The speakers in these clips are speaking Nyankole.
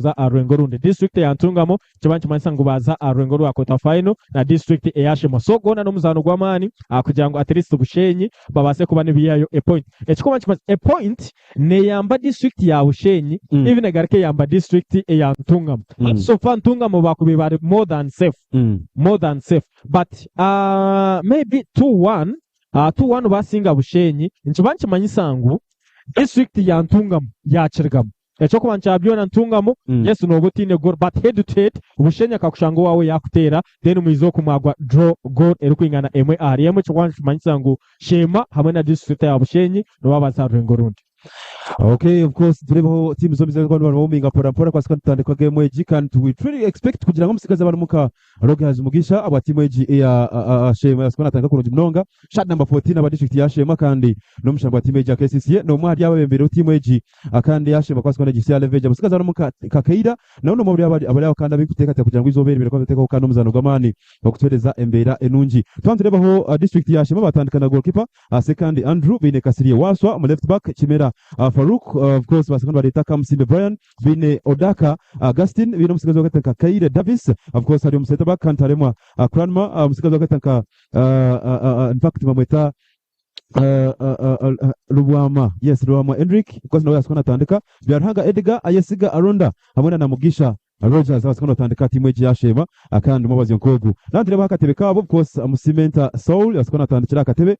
kuza aha rurengo orundi. Disiturikiti eya Ntungamo nikiba nikimanyisa ngu baaza aha rurengo rwa quarter final na disiturikiti eya Sheema. So gwona n'omuzaano gw'amaani kugira ngu at least Bushenyi babaase kuba nibiihayo a point. Ekikuba nikimanyisa a point neyamba disiturikiti ya Bushenyi even egaruka eyamba disiturikiti eya Ntungamo. Hati so far Ntungamo baakubaire bari more than safe, more than safe but maybe 2-1, 2-1 baasinga Bushenyi nikiba nikimanyisa ngu disiturikiti ya Ntungamo yaakirigamu. Eky'okuba nkya byona Ntungamo, yes nooba otaine goal but head to head Bushenyi akakushanga owaawe yaakuteera then mwiza oku mwagwa draw goal erikwingana emwe ahari emwe ekyo kuba nikimanyisa ngu Sheema hamwe na disiturikiti ya Bushenyi nibo baza aha rurengo orundi. Okay, of course turebeho team zombi zirikuba nibawominga mpora mpora kubaasa kuba nitutandika game egi kandi we truly expect kugira ngu omutsigazi abari muka Rogers Mugisha abwa tiimu egi eya Sheema yabaasa kuba natandika kurungi munonga. Shirt number 14 aba district ya Sheema kandi n'omushambi wa tiimu egi ya KCCA n'omwe ahari abo abebembeire tiimu egi kandi ya Sheema kubaasa kuba negihitsya aha level egi. Abatsigazi abarimu nka Kakeira nabo n'omwe ahari abari aho kandi abarikuteekateeka kugira ngu eizooba eri baine kuba nibateekaho kandi omuzaano gw'amaani okutuheereza embeera enungi. Twaba nitureebaho district ya Sheema batandika na goalkeeper Ssekandi Andrew, baine Kasirye Wasswa omu left back, Kimera Farouk, of course babaasa kuba nibareeta Kamusimbe Brian, baine Odaka Augustine, baine omutsigazi orikwetwa nka Kaire Davis, of course ari omu centre back kandi Taremwa Cranmer, omutsigazi orikwetwa nka in fact nibamweta Lubwama, yes Lubwama Endrick, of course nawe yabaasa kuba natandika, Byaruhanga Edgar, Ayesiga Aronda hamwe na Namugisha Rogers abaasa kuba natandika tiimu egi ya Sheema kandi omwabazyo nk'ogu. Naaba nitureeba aha katebe kaabo, of course Musimenta Saul yabaasa kuba natandikira aha katebe,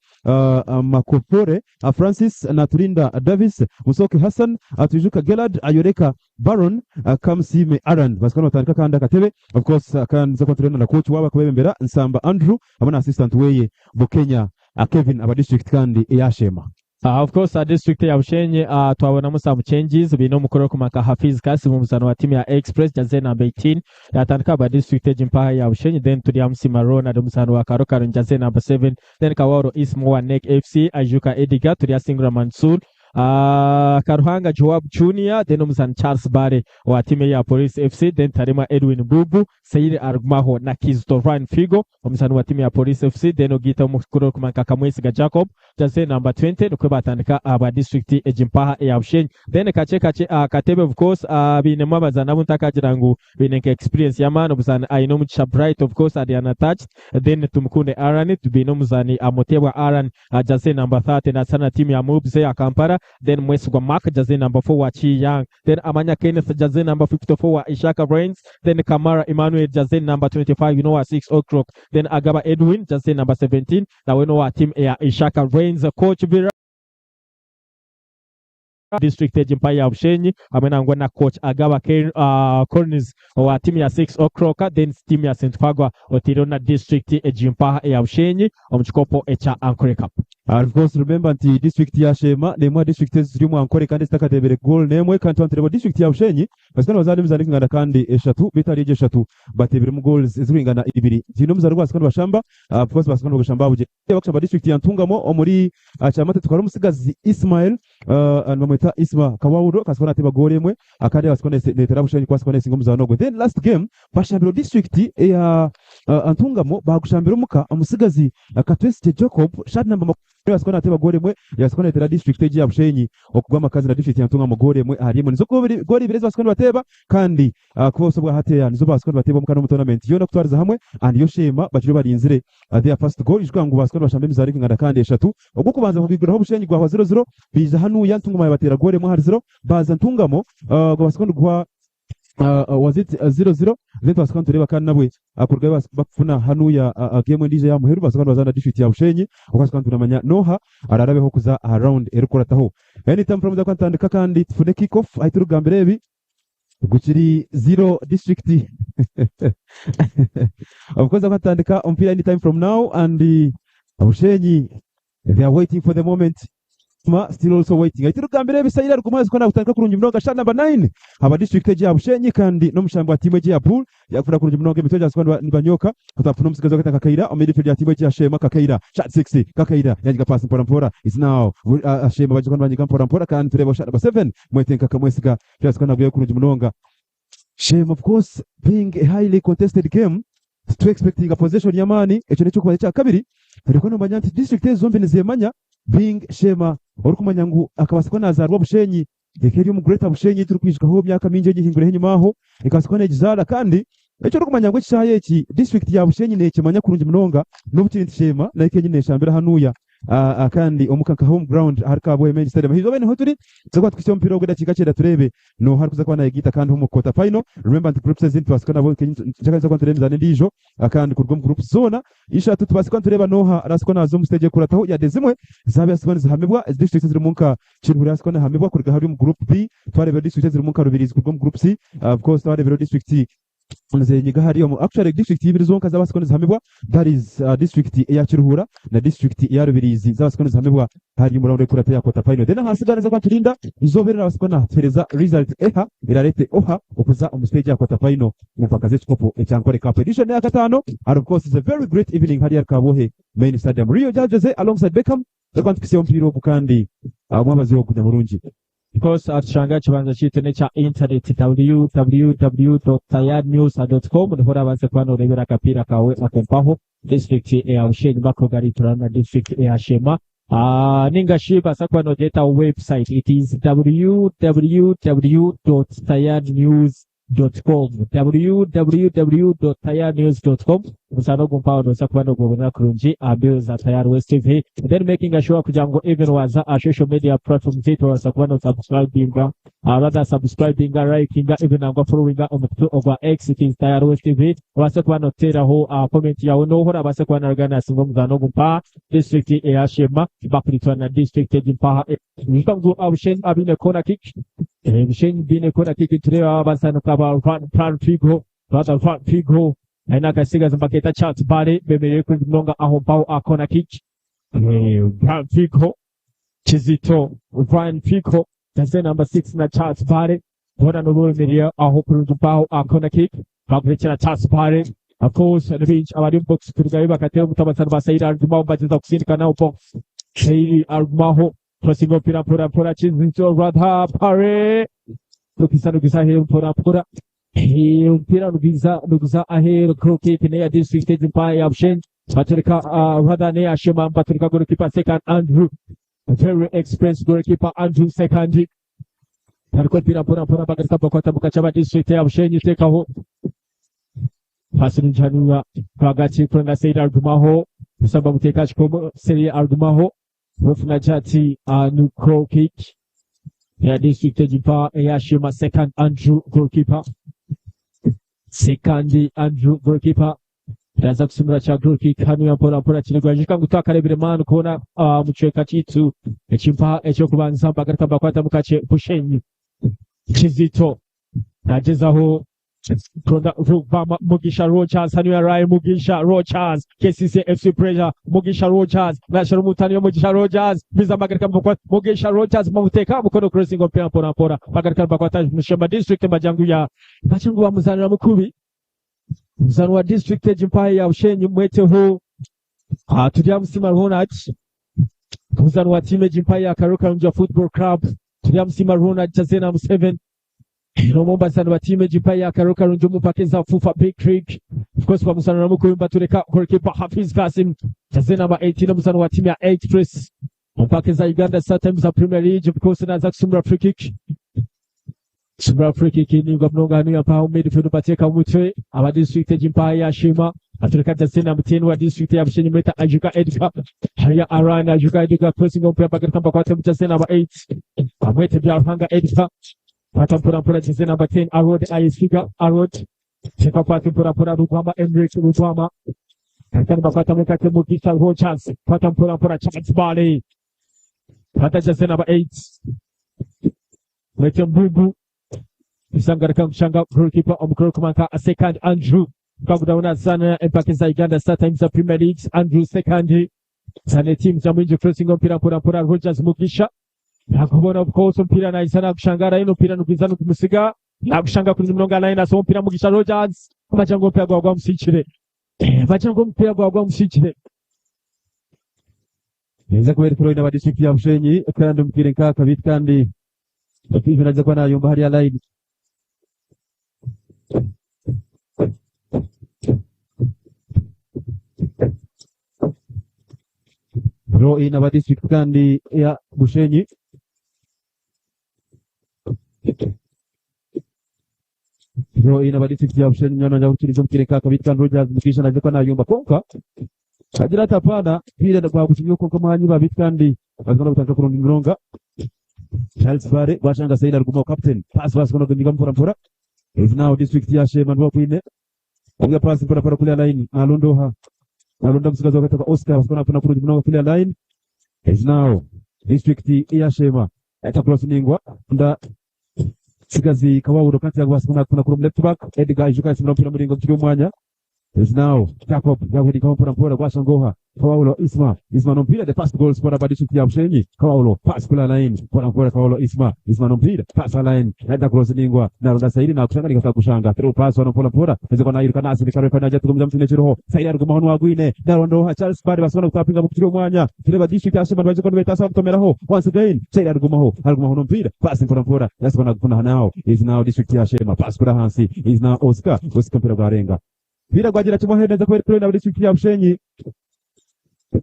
Makofore Francis, Naturinda Davis, Musoke Hassan, Twijuka Gerald, Ayoreka Baron, Kamusiime Allan babaasa kuba nibatandika kandi aha katebe. Of course kandi nituza kuba nitureeba na coach waabo arikubebembera Nsamba Andrew hamwe na assistant weye Bukenya Kevin aba district kandi eya Sheema. Of course district ya Bushenyi twabonamu some changes baine omukuru orikumanywa nka Hafiz Kasim omuzaani wa tiimu ya Express jersey number 18 yatandika aba district egi mpaha eya Bushenyi then Turyamusiima Ronald omuzaani wa Karo Karungi jersey number 7 then Kawaro Isma owa NEC FC Aijuka Edgar Turyasingura Mansoor Karuhanga Joab Junior then omuzaani Charles Bale owa tiimu eya Police FC then Taremwa Edwin Bubu Seire Argumaho na Kizito Ryan Figo Omuzaani wa tiimu ya Police FC then ogaita omukuru orikumanywa nka Kamwesiga Jacob jersey number 20 nikwo batandika ahabwa disiturikiti egi mpaha eya Bushenyi. Then kakye kakye aha katebe of course bainemu abazaani abu ntakagira ngu baine nka experience y'amaani omuzaani Ainomugisha Bright of course ari unattached then Tumukunde Aaron baine omuzaani Mutebwa Aaron jersey number 30 nazaana tiimu ya Mubs eya Kampala then Mwesigwa Mark jersey number 4 wa Kiyang Then Amanya Kenneth jersey number 54 wa Ishaka Rains, then Kamara Emmanuel jersey number 25 n'owa 6 O'clock, then Agaba Edwin jersey number 17 nawe n'owa team eya Ishaka Rains. Coach Vira District egi mpaha ya Bushenyi hamwe nangwa na coach Agaba Ken, Cornes owa team ya 6 O'clock then team ya St Kwagwa oteireho na district egi mpaha eya Bushenyi omu kikopo ekya Ankole Cup. Of course remember nti district ya Sheema n'emwe aha district eziri omu Ankole kandi ezitakateebire goal n'emwe kandi twaba nitureeba district ya Bushenyi bazika nibazaana emizaano erikwingana kandi eshatu beitu ahari egyo eshatu bateebiremu goals ezirikwingana ibiri. Tihaine omuzaano ogu baasika nibashamba of course baasika nibagushamba aha bugyere. Bakushamba district ya Ntungamo omuri Kyamate tukahara omutsigazi Ismael nibamweta Isma Kawawudo akasika nateeba goal emwe kandi yabasika neteera Bushenyi kwasika nesinga omuzaano ogwo. Then last game bashambire district eya Ntungamo bagushambira omuka omutsigazi Katwesigye Jacob shirt number yabasika nateeba goal emwe yabasika neteera district egi eya Bushenyi okugwa amakazi na district ya Ntungamo goal emwe ahari emwe. Nizo goal ibiri ezi basika nibateeba kandi kuba obuso bwa hateya nizo basika nibateeba omuka n'omu tournament yoona kutwariza hamwe and yo Sheema bakiriyo barinzire Their first goal ijuka ngu baasika nibashamba emizaano erikwingana kandi eshatu. Ogw'okubanza bakagwiguraho Bushenyi gwahwa ziro ziro, baija hanuya Ntungamo yabateera goolo emwe ahari ziro, baaza Ntungamo gwabasika niguhwa was it ziro ziro, then twasika nitureeba kandi nabwe kurugayo bakufuna hanuya game endiijo eya muheru baasika nibazaana na district ya Bushenyi okwasika nitunamanya nooha araarabeho kuza aha round erikukurataho. Anytime from now nitandika kandi tufune kick off ahu turikugambira ebi. Gukiri zero district of course akatandika omupiira any time from now and Bushenyi they are waiting for the moment Ma still also waiting aitiri kugambira ebisaira ari kumwezi kona kutandika kurungi munonga shot number 9 aba district egi ya Bushenyi kandi n'omushambi wa tiimu egi ya Bull yakufuna kurungi munonga emitwe gyasukwa nibanyoka kutafuna omusigazi wakata Kakaira omu midfield ya tiimu egi ya Sheema Kakaira shot 6 Kakaira yanyiga pass mpora mpora is now Sheema bagikwa nibanyiga mpora mpora kandi tureba shot number 7 Mwetenka Kamwesiga Kyasika nagweyo kurungi munonga. Shame of course being a highly contested game titu expectinga possession y'amaani ekyo n'eky'okubanza ekyakabiri orikuba nomanya nti district ezi zombi nizemanya being Sheema orikumanya ngu akabaasa kuba nazaarwa Bushenyi. Eka eri omu Greater Bushenyi ei turikwijukaho emyaka mingi egihingwireho enyima aho ekabaasa kuba negizaara kandi eki orikumanya ngu ekishaayi eki disiturikiti ya Bushenyi nekimanya kurungi munonga n'obu kiri nti Sheema nayo kenyini neshambira hanuya kandi omuka nka home ground ahari Kabwohe Main Stadium. Ah'eizooba niho turi tuza kuba tukuhitsya omupiira ogu edakiika kyenda tureebe nooha arikuza kuba nayegaita kandi omu quarter final. Remember nti groups ezindi tubaasa kuba nabo nituza kuba nitureeba emizaano endiijo kandi kuruga omu groups zoona ishatu tubaase kuba nitureeba nooha arabaasa kuba naaza omu stage ekukurataho yade zimwe zaaba kuba nizihamibwa ezi districts ezirimu nka Kiruhura yabaasa kuba nihamibwa kuruga ahari omu group B twareebera district ezirimu nka Rubirizi kuruga omu group C of course twareebera district nizenyiga hariya omu actually district ibiri zonka zabaasa kuba nizihamibwa that is district eya Kiruhura na district eya Rubirizi zabaasa kuba nizihamibwa hariya omu round ekukurata eya quarter final then ahasigara niza kuba niturinda izooba erirabaasa kuba nituhereza result eha erarete oha okuza omu stage ya quarter final omu mpaka z'ekikopo ekya Ankole Cup edition eya kataano and of course it's a very great evening hariya Kabwohe main stadium Rio Jose alongside Beckham Reka ntuhitsye omupiira ogu kandi omwabazyo ogu nyamurungi. Of course atushanga aha kibanja kyaitu n'ekya intaneti www.tayarnews.com niho orabaase kuba nooreebera akapiira kaawe ak'empaho disiturikiti eya Bushenyi bakugariiturana na disiturikiti eya Sheema ninga shi baasa kuba noogyeta website it is www.tayarnews.com com www.tayarnews.com Omuzaano ogu mpaho nooza kuba noogwebonera kurungi aha mbeho za Tayari West TV then making sure kugira ngu even waaza aha social media platform zaitu orabaasa kuba nosubscribinga rather subscribinga likinga even nangwa followinga omukutu ogwa X it is Tayari West TV obaase kuba notuteeraho comment yaawe nooha orabaase kuba naruga nasinga omuzaano ogu mpaha district eya Sheema bakuritwa na district egi mpaha Ngu Abushenyi abaine corner kick. Bushenyi baine corner kick nitureeba abazaani aba Juan Fran Figo rather Juan Figo aine akasigazi nibakeeta Charles Bale bemereire kurungi munonga aho mpaho aha corner kick. Juan Figo Kizito Juan Figo jersey number 6 na Charles Bale boona nibo bemereire aho kurungi mpaho aha corner kick bakurekyera Charles Bale. Of course ni baingi abari omu box kurugayo bakateera omutu abazaani ba Saidi arugumaho nibagyeza kusindika nawe box. Saidi arugumaho crossing omupiira mpora mpora Kizito Radha Pare nugwiza nugwiza aheeru mpora mpora omupiira nugwiza nugwiza aheeru goal kick neya district egi mpaha ya Bushenyi baturika Radha neya Shema baturika goalkeeper second Andrew very experienced goalkeeper Andrew Sekandi ariko omupiira mpora mpora bagaruka bakwata mukaca aba district ya Bushenyi tekaho pasi nungi rwagati kurenga Said arugumaho kusamba muteka kikomo Seri arugumaho Rofuna Jati uh, ni goal kick ya district egipa eya Shema second Andrew goalkeeper second Andrew goalkeeper Yaza kusimura kya goal kick hanu ya mpora mpora kinigwa njuka ngu twakarebire mani kubona uh, mucweka kitu ekimpa ekyokubanza mbagaruka mbakwata mukakye Bushenyi Kizito nagezaho Ronda Rubama Mugisha Rogers hano yaraye Mugisha Rogers KCC FC Pressure Mugisha Rogers nashara umutani yo Mugisha Rogers biza magarika mukwa Mugisha Rogers muteka mukono crossing mpira mpora mpora magarika bakwata Mushema district majangu ya majangu wa muzanira mukubi muzano wa district ejimpaye ya Bushenyi mweteho ah turya musima Ronald muzano wa team ejimpaye ya Karuka Runja Football Club turya musima Ronald Chazena Museveni Nomo bazano wa team ejimpaye ya Karuka Runja mupake za Fufa Big Creek of course kwa muzano na mukuru batureka goalkeeper Hafiz Kasim Chazena ba 18 muzano wa team ya Express mpake za Uganda Star Times za Premier League of course naza kusumura free kick Sumura free kick ni mnonga hanu ya paho midfield bateka umutwe aba district ejimpaye ya Shema atureka Justin Mutini wa district ya Bushenyi Mweta Ajuka Edgar hariya Arana Ajuka Edgar crossing umupira bagaruka bakwata Justin number 8 bamwete bya Ruhanga Edgar fata mpora mpora Justin number 10 Arod Ayesiga Arod teka pasi mpora mpora Rugwama Emric Rugwama Katani bakwata mukate Mugisha Rogers fata mpora mpora Charles Bale fata Justin number 8 Mwete Mbugu Isangarika mshanga goalkeeper omukuru kumanka second Andrew Kagudabona sana empaka za Uganda Star Times za Premier League Andrew second zane team za mwinji crossing mpira mpora mpora Rogers Mugisha nakubona of course mpira na isana kushangara ino mpira nukwiza nukumusiga nakushanga kuri mnonga line aso mpira Mugisha Rogers bacha ngo mpira gwagwa musikire bacha ngo mpira gwagwa musikire Neza kubera throw aba district ya Bushenyi kandi umupira nkaka bit kandi Ivi naza kuba nayumva hariya line Throw in aba district kandi ya Bushenyi. Throw in aba district ya Bushenyi munywani wangye arikukiriza omupiira nka kabiri kandi Rogers Mugisha naija kuba nayomba kwonka agira ati apaana mupiira gwagukimya kwonka omwanya babiri kandi bazikona gutandika kurungi munonga. Charles Bare gwashanga Said arigumaho captain pass basikona kuginyiga mpora mpora. Is now district ya Sheema nibo bakwine. Obuga pass mpora mpora kuriya line nalonda oha nalonda omutsigazi wakataka Oscar basikona kufuna kurungi munonga kuriya line. Is now district ya Sheema eta cross ningwa nda Tsigazi Kawawuro kandi yakubaasa kufuna kuri omu left back Edgar Aijuka yatsimura omupiira muringo gukiri omu mwanya. Is now Jacob yaguhinikaho mpora mpora gwashanga oha Kawawuro Isma Isma n'omupiira the first goal scorer ba district ya Bushenyi Kawawuro pass kuri line mpora mpora Kawawuro Isma Isma n'omupiira pass line naita cross ningwa naronda Saidi nakushanga ninga takushanga through pass wano mpora mpora ezekwa nayiruka nasindika refa naija tugumiza mutine kiriho Saidi arugumaho nwagwine naronda oha Charles Bari basobora kutapinga bukiri omwanya Tureba district ya Sheema nibaija kuba nibeetaasa bamutomeraho once again. Saidi arigumaho, arigumaho n'omupiira, paasi mpora mpora, yaasibwa naagufuna now is now district ya Sheema, paasi kuri ahansi is now Oscar, Oscar omupiira gwarenga. Omupiira gwagira kimwe aheeru neeza kuba eri throw in aba district ya Bushenyi.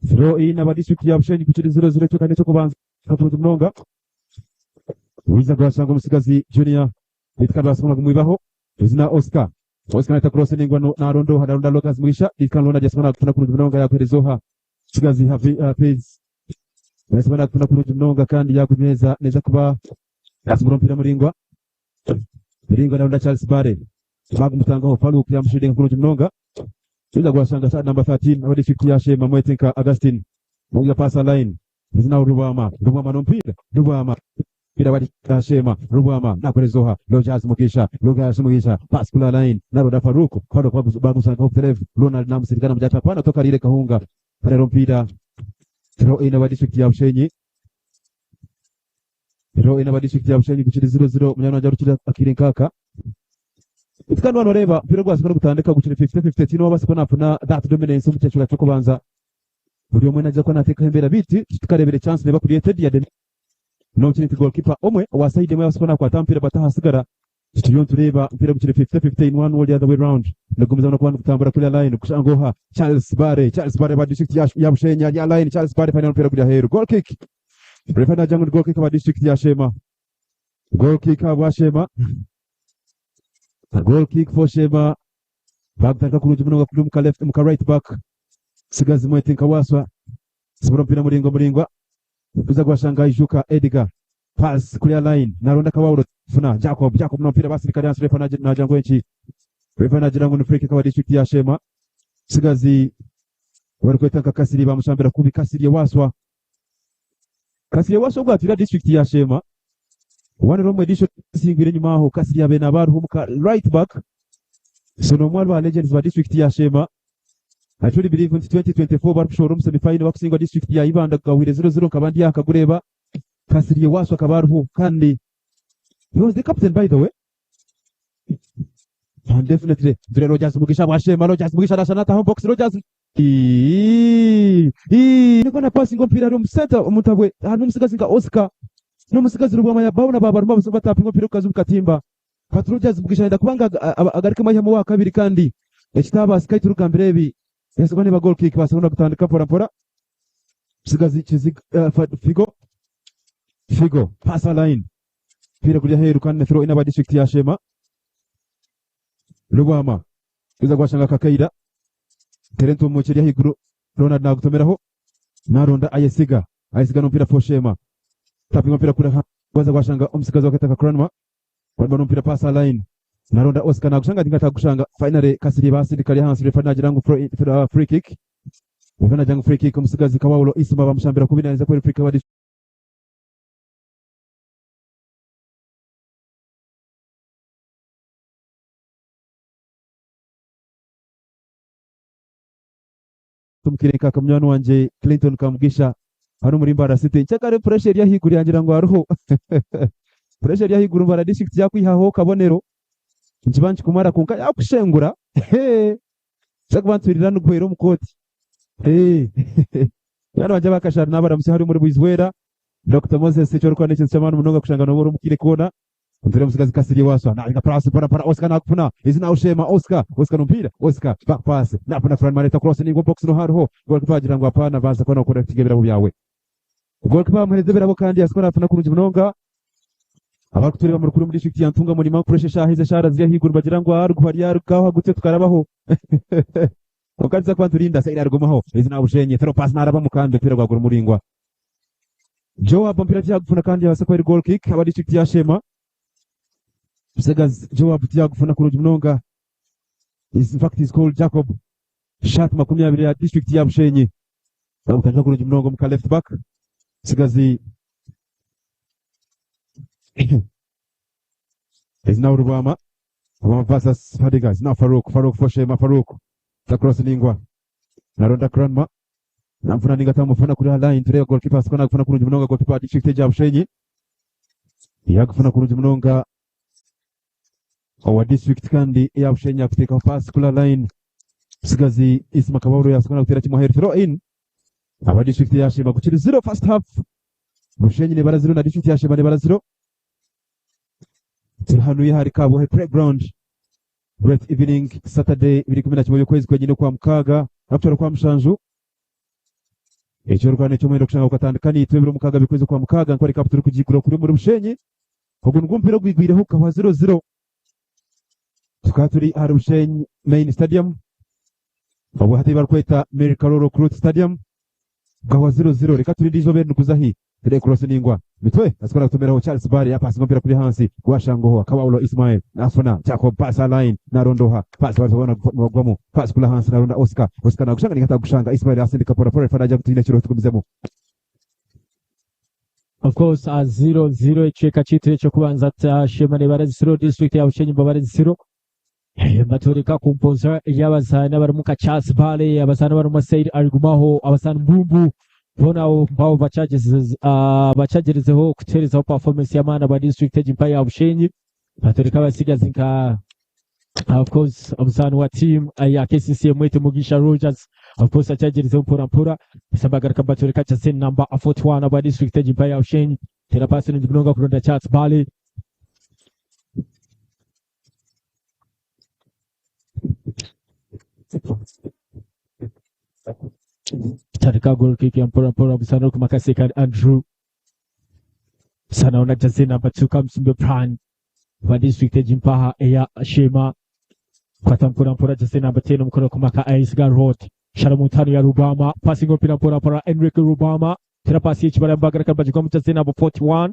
Throw in aba district ya Bushenyi kukiri 0-0 ekyo kandi eky'okubanza kurungi munonga. Wiza gwashanga omutsigazi Junior beitu kandi baasibwa nagumwibaho. Is now Oscar. Oscar naita cross ningwa naronda oha, naronda Locas Mugisha, beitu kandi Ronald yaasibwa nagufuna kurungi munonga yaguheereza oha. Kigazi Hafiz nasobora nakufuna kurungi munonga kandi yagunyweza neza kuba yasubura omupiira muringwa muringwa naronda Charles Bare bagumutangaho Farouk yamushudinga kurungi munonga Yuza gwashanga sa number 13 aba district ya Sheema mwete nka Augustine Mugira pasa line Zinaho Rubwama Rubwama n'omupiira Rubwama Mpira bari Sheema Rubwama nakoreza oha Rogers Mugisha Rogers Mugisha pass kula line naronda Farouk Farouk bagusangaho Trev Ronald namusirikana mugira ati apana tokarire Kahunga Rero omupiira throw in aba district ya Bushenyi throw in aba district ya Bushenyi gukiri 0-0 munywani wangye arukire akaire nkaka Beitu kandi waaba noreeba omupiira ogwashoka nigutandika gukiri 50-50 tihaine owabaasa kuba nafuna that dominance omu kyecweka ky'okubanza buri omwe naija kuba nateekaho embeera beitu titukareebire chance neeba created yade N'okiri nti goalkeeper omwe owa side emwe yabaasa kuba nakwata aha mupiira but ahasigara tituriyo nitureeba omupiira gukiri 50-50 in one or the other way round. Nigugumizamu n'okuba nigutambura kuriya line kushanga oha Charles Bare Charles Bare wa district ya, ya Bushenyi ari aha line Charles Bare final omupiira guri aheeru goal kick referee nagira ngu ni goal kick aba district ya Sheema goal kick ahabwa Sheema goal kick for Sheema bagutandika kurungi munonga kuri omu ka left omu ka right back Sigazi Mwete nka Waswa Sibura omupiira muringwa muringwa Kuza gwashanga Aijuka Edgar pass kuriya line naronda Kawawuro funa Jacob Jacob n'omupiira basirikare ahansi refa nagira ngu enki refa nagira ngu ni free kick aba district ya Sheema Sigazi barikweta nka Kasirye bamushambira kubi Kasirye Waswa Kasirye Waswa ogwo atwire aha district ya Sheema one romwe edition esingwire enyuma aho Kasirye abe naba ariho omuka right back so n'omwe ahari ba legends ba district ya Sheema I truly believe nti 2024 barikushohora omu semi final bakusingwa district ya Ibanda gahwire 0-0 nkaba ndi aha nkagureeba Kasirye Waswa akaba ariho kandi he was the captain by the way and definitely Nture Rogers Mugisha bwashema Rogers Mugisha arashana ataho box Rogers Iiii, iiii, niko na passing omupiira ari omu center omutabwe harimu omusigazi nka Oscar n'omusigazi Rubwama ya Bauna baba barimu batapinga omupiira ogukazi omu katimba But Rogers Mugisha ayenda kuba nga agarukemu aihemu owa kabiri kandi ekitabaasika ahi turikugambira ebi yasigwa neeba goal kick basobora kutandika mpora mpora. Musigazi Kiziga Figo Figo pass a line mupiira guri aheeru kandi ni throw in aba district ya Sheema. Lubwama guza gwashanga Kakaira tera entuumo ekiri ahaiguru Ronald nagutomeraho naronda Ayesiga Ayesiga n'omupiira for Sheema tapinga omupiira kuri gwaza gwashanga omusigazi wa Kataka Cranmer Waliba n'omupiira pass a line naronda Oscar nagushanga ati atagushanga finally Kasirye basindika ari ahansi referee nagira ngu free kick referee nagira ngu free kick omusigazi Kawawulo Isma bamushambira kubi nayeza kuba free kick Tumukire nka munywani wangye Clinton Kamugisha hanu omuri Mbarara City. Nkyakare pressure eri ahaiguru yangira ngu hariho pressure eri ahaiguru Mbarara district yakwihaho kabonero nikiba nikikumara kwonka yakushengura nza kuba ntuhurira niguhwera omu kooti. Banywani bangye aba Kashari nabaramutsya hariya omuri Bwizwera. Dokita Moses eki orikukora n'ekintu ky'amaani munonga kushanga nooba ori omu kaire koona. Mpira omusigazi Kasirye Waswa naringa pass mpora mpora Oscar nakufuna izina Ushema Oscar Oscar nompira Oscar back pass nafuna Fran Mareta cross ningwa box no hariho goalkeeper agira ngu apana banza kuba nokora kukiga ebirabo byawe goalkeeper amuhereza ebirabo kandi yasikora afuna kurungi munonga. Abarikutureeba muri kuri omu disiturikiti ya Ntungamo nimankuresha eshaaha ezi eshaara ziri ahaiguru nibagira ngu aruguha ryarugaho hagutse tukarabaho. Kwonka nituza kuba niturinda Saidi arigumaho. Ezi nabushenye throw pass narabamu kandi omupiira gwagura muraingwa. Joab omupiira tiyagufuna kandi yabaasa kuba eri goal kick aba disiturikiti ya Sheema. Musigazi Joab tiyagufuna kurungi munonga. Is in fact is called Jacob. Shirt 20 ya disiturikiti ya Bushenyi. Bagutandika kurungi munonga omu ka left back. Musigazi Is now Rubama. Rubama versus Fadiga. Is now Farouk. Farouk for Shema. Farouk. The cross ningwa. Naronda Cranmer. Namfuna ninga tamufuna kuri line tureba goalkeeper asikona kufuna kurungi munonga goalkeeper wa district ya Bushenyi. Yakufuna kurungi munonga owa district kandi ya Bushenyi akuteka pass kuri line. Sigazi Isma Kababuro yasikona kutera kimwe aheru throw in. Aba district ya Shema kukiri zero first half. Bushenyi nebara zero na district ya Shema nebara zero. Turi hanu ahari Kabohe playground. Great evening Saturday 21 by'okwezi kwenyine kwa mukaaga akutwara kwa mushanju. Ekyorukana eky'omuhendo kushanga kukatandika niitwe ebiro mukaaga by'okwezi kwa mukaaga Nkore Cup turikugiigura kuri omuri Bushenyi. Ogu nigwo omupiira ogwigwireho gukahwa 0-0. Tukaba turi ahari Bushenyi Main Stadium obwo hati barikweta Mary Karoro Crute Stadium gukahwa 0-0. Reka turinde eizooba eri nikuza hi Tere cross ningwa mitwe asikora kutomeraho Charles Bale yapasi omupiira kuri ahansi gwashangoho Kabaulo Ismail nafuna Jacob pass line narondoha pass barabona nibagwamu pass kuri ahansi naronda Oscar Oscar nagushanga ninga atagushanga Ismail asindika pora pora refa nagira ngu tihaine ekiriho tugumizemu. Of course, 0-0 ekicweka kyaitu eky'okubanza Sheema nebara ziro district ya Bushenyi babara ziro Batworeka kumpoza y'abazaani abarimu nka Charles Bale, abazaani abarimu Said Arigumaho, abazaani Mbumbu boona abo mpaho bakyagyerizeho kutuheerezaho performance y'amaani aba district egi mpa ya Bushenyi. Batworeka abatsigazi nka of course omuzaani wa team ya KCCA Mwete Mugisha Rogers of course akyagyerizeho mpora mpora. Bagaruka batworeka jersey number 41 aba district egi mpa ya Bushenyi. Tera paasi nungi munonga kuronda Charles Bale. Tandika goal kick ya mpora mpora Busano ku Makaseka Andrew Sana jersey number 2 Kamusumbe Brian wa district egimpaha eya Shema kwata mpora mpora jersey number 10 omukono ku maka Aisga Road Shalom Ntano ya Rubama passing mpira mpora mpora Enrique Rubama tera pasi y'ekibara mbagara bagigwa mu jersey number 41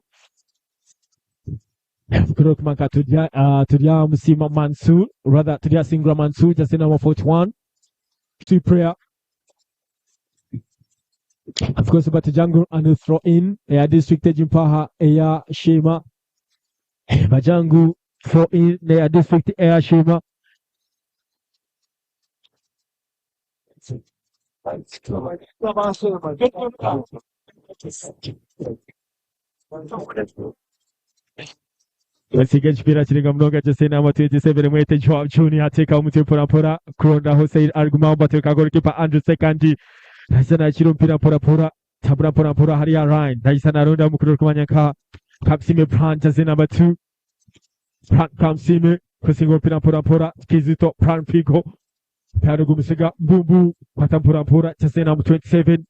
Kumanka turya turya Musima Mansur rather turya Singra Mansur jersey number 41 to prayer of course but Jangu and throw in eya district egimpaha eya Shema Bajangu throw in eya district eya Shema. Basiga ekipira kirenga munonga Jose Namatu Mwete Joab Junior ateeka omutwe mpora mpora kuronda Hussein Argumao bateeka goalkeeper Andrew Sekandi nahisa nakira omupiira mpora mpora tambura mpora mpora hariya Ryan nahisa naronda omukuru kumanya nka Kamsime Brand jersey number 2 Brand Kamsime kusinga omupiira mpora mpora Kizito Brand Figo Pyaro Mbumbu kwata mpora mpora jersey number 27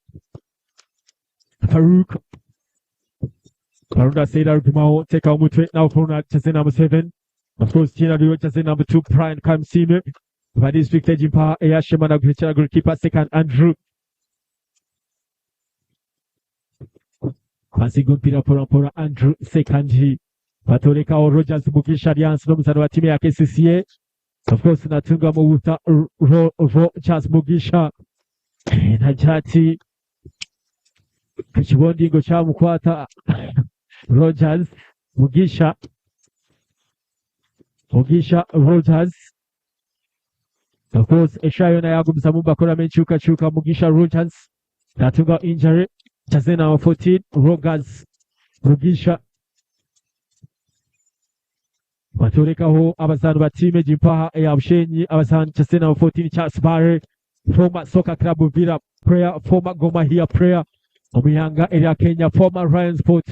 Farouk Barunda Said Argumao take omutwe now for jersey number 7 of course Tina Rio jersey number 2 Brian Kamsime ba district egimpa eya Shema na guhekera goalkeeper second Andrew Pasiga omupiira mpora mpora Andrew Sekanji batorekaho Rogers Mugisha Alliance n'omuzaani wa tiimu ya KCCA of course natunga mubuta Rogers Mugisha nagira ati ekibondingo kyamukwata Rogers Mugisha Mugisha Rogers of course esha yona yagumizamu bakoramu enkyukakyuka Mugisha Rogers natunga injury jersey number 14 Rogers Mugisha batorekaho abazaani ba tiimu egi mpaha eya Bushenyi abazaani jersey number 14 Charles Barre former Soccer Club Villa player former Gor Mahia player omuyanga erya Kenya former Ryan Sport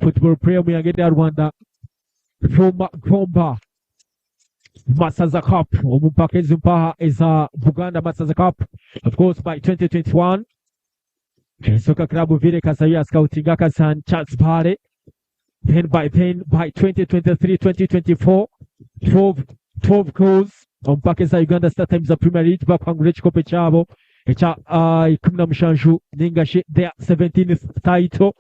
football player omuyanga erya Rwanda former Gomba Masaza Cup omu mpaka ezi mpaha eza Buganda Masaza Cup of course by 2021 Soccer Club Villa ekazayo ya scouting akazaani Charles Barre. Then by then by 2023 2024 12 12 goals omu mpaka eza Uganda Star Times Premier League bakuhangura ekikopo ekyabo ekya 17 ninga shi their 17th title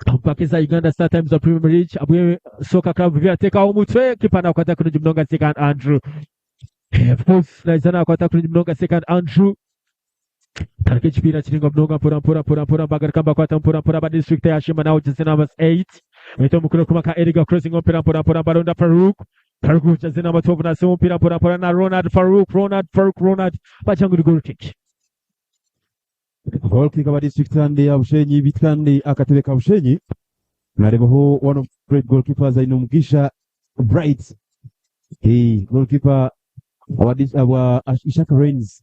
omu mpaka eza Uganda Star Times Premier League abwe Soccer Club byateekaho omutwe kipa nakwata kurungi munonga Second Andrew. Of course naija nakwata kurungi munonga Second Andrew. Tarika ekipiira kiringwa munonga mpora mpora mpora mpora mbagaruka mbakwata mpora mpora aba district ya Sheema nawe jersey number 8 Bahita omukuru okuma ka Edgar crossing omupiira mpora mpora mbaronda Farouk Farouk jersey number 12 nasiba omupiira mpora mpora na Ronald Farouk Ronald Farouk Ronald bagira ngu ni goal kick. Goal kick aba district kandi ya Bushenyi bit kandi akatebe ka Bushenyi narebaho one of great goalkeepers aine omugisha Bright hey, goalkeeper aba, aba Ishaka Rains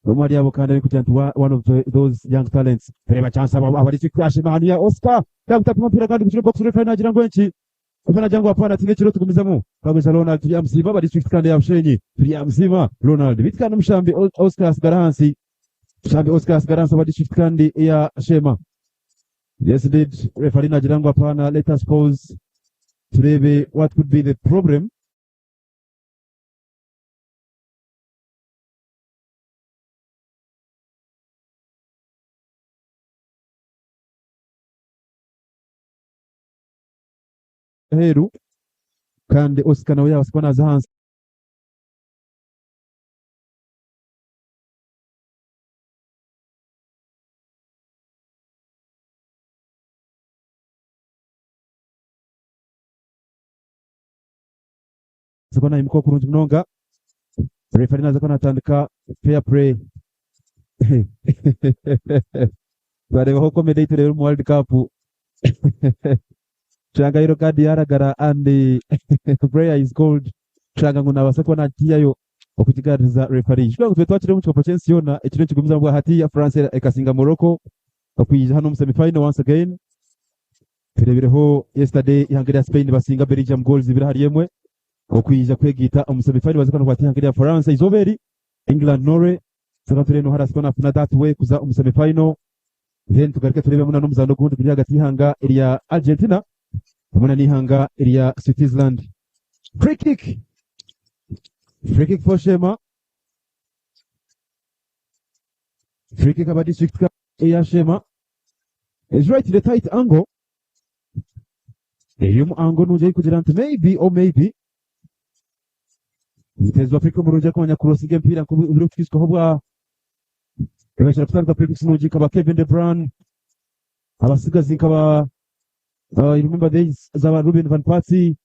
Omwe ahari abo kandi arikugira nti one of those young talents. Reeba chance aba aba district ashema hanu ya Oscar yakutapa omupiira kandi gukira box referee nagira ngu enki referee nagira ngu apana tine ekiro tugumizamu Kagweza Ronald turyamusiima aba district kandi ya Bushenyi turyamusiima Ronald beitu kandi omushambi Oscar asigara ahansi Mushambi Oscar asigara ahansi aba district kandi eya Sheema Yes indeed referee nagira ngu apana let us pause tureebe what could be the problem. Aheeru kandi Oscar nawe yaabaasa kuba naaza ahansi. Kuba naimuka kurungi munonga. Referee naaza kuba naatandika fair play. Twareebaho comedy ei tureebire omu World Cup. Kushanga yellow card yaaragara and prayer is called kushanga ngu naabaasa kuba naagitiihayo okugigaruriza referee. Ijuka ngu tube twakiri omu kikopo ky'ensi yoona ekiriyo nikigumizamu bwa hati France ekasinga Morocco okwija hanu omu semi final once again. Tureebireho yesterday eihanga rya Spain basinga Belgium goals ibiri ahari emwe okwija kwegaita omu semi final baze kuba nibakwata eihanga rya Faransa eizooba eri. England Norway Tuba tureebe nooha arabaasa kuba naafuna that way kuza omu semi final then tugaruke tureebemu na n'omuzaano ogundi guri ahagati y'eihanga erya Argentina hamwe na n'eihanga erya Switzerland. Free kick! Free kick for Sheema. Free kick aba district eya Sheema is right in the tight angle. Eri omu angle nungi erikugira nti maybe or maybe Omuteezi wa free kick omurungi arikumanya kurosinga emipiira nk'oburikuhitswaho bwa Ebashara kutandika free kicks nungi nkaba Kevin De Bruyne abasigazi nkaba you remember days zaba Ruben van Persie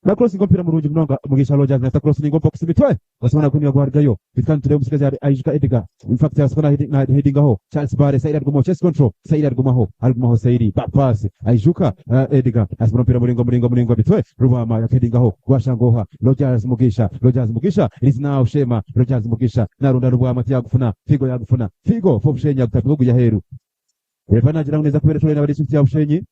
na crossing omupiira murungi munonga Mugisha Rogers nasa crossing omu box mitwe basobora kunywa gwarugayo beitu kandi turebe omusigazi ari aijuka Edgar in fact asobora na headingaho Charles Bare Saidi arigumaho chest control Saidi arigumaho arigumaho Saidi back pass aijuka Edgar asobora omupiira muringwa muringwa muringwa mitwe Rubama yakedingaho gwashanga oha Rogers Mugisha Rogers Mugisha it is now Shema Rogers Mugisha narunda Rubwama tiyagufuna Figo yagufuna Figo for Bushenyi agutapinga oguya aheru Refa nagira ngu neza kubeera throw in aba district ya Bushenyi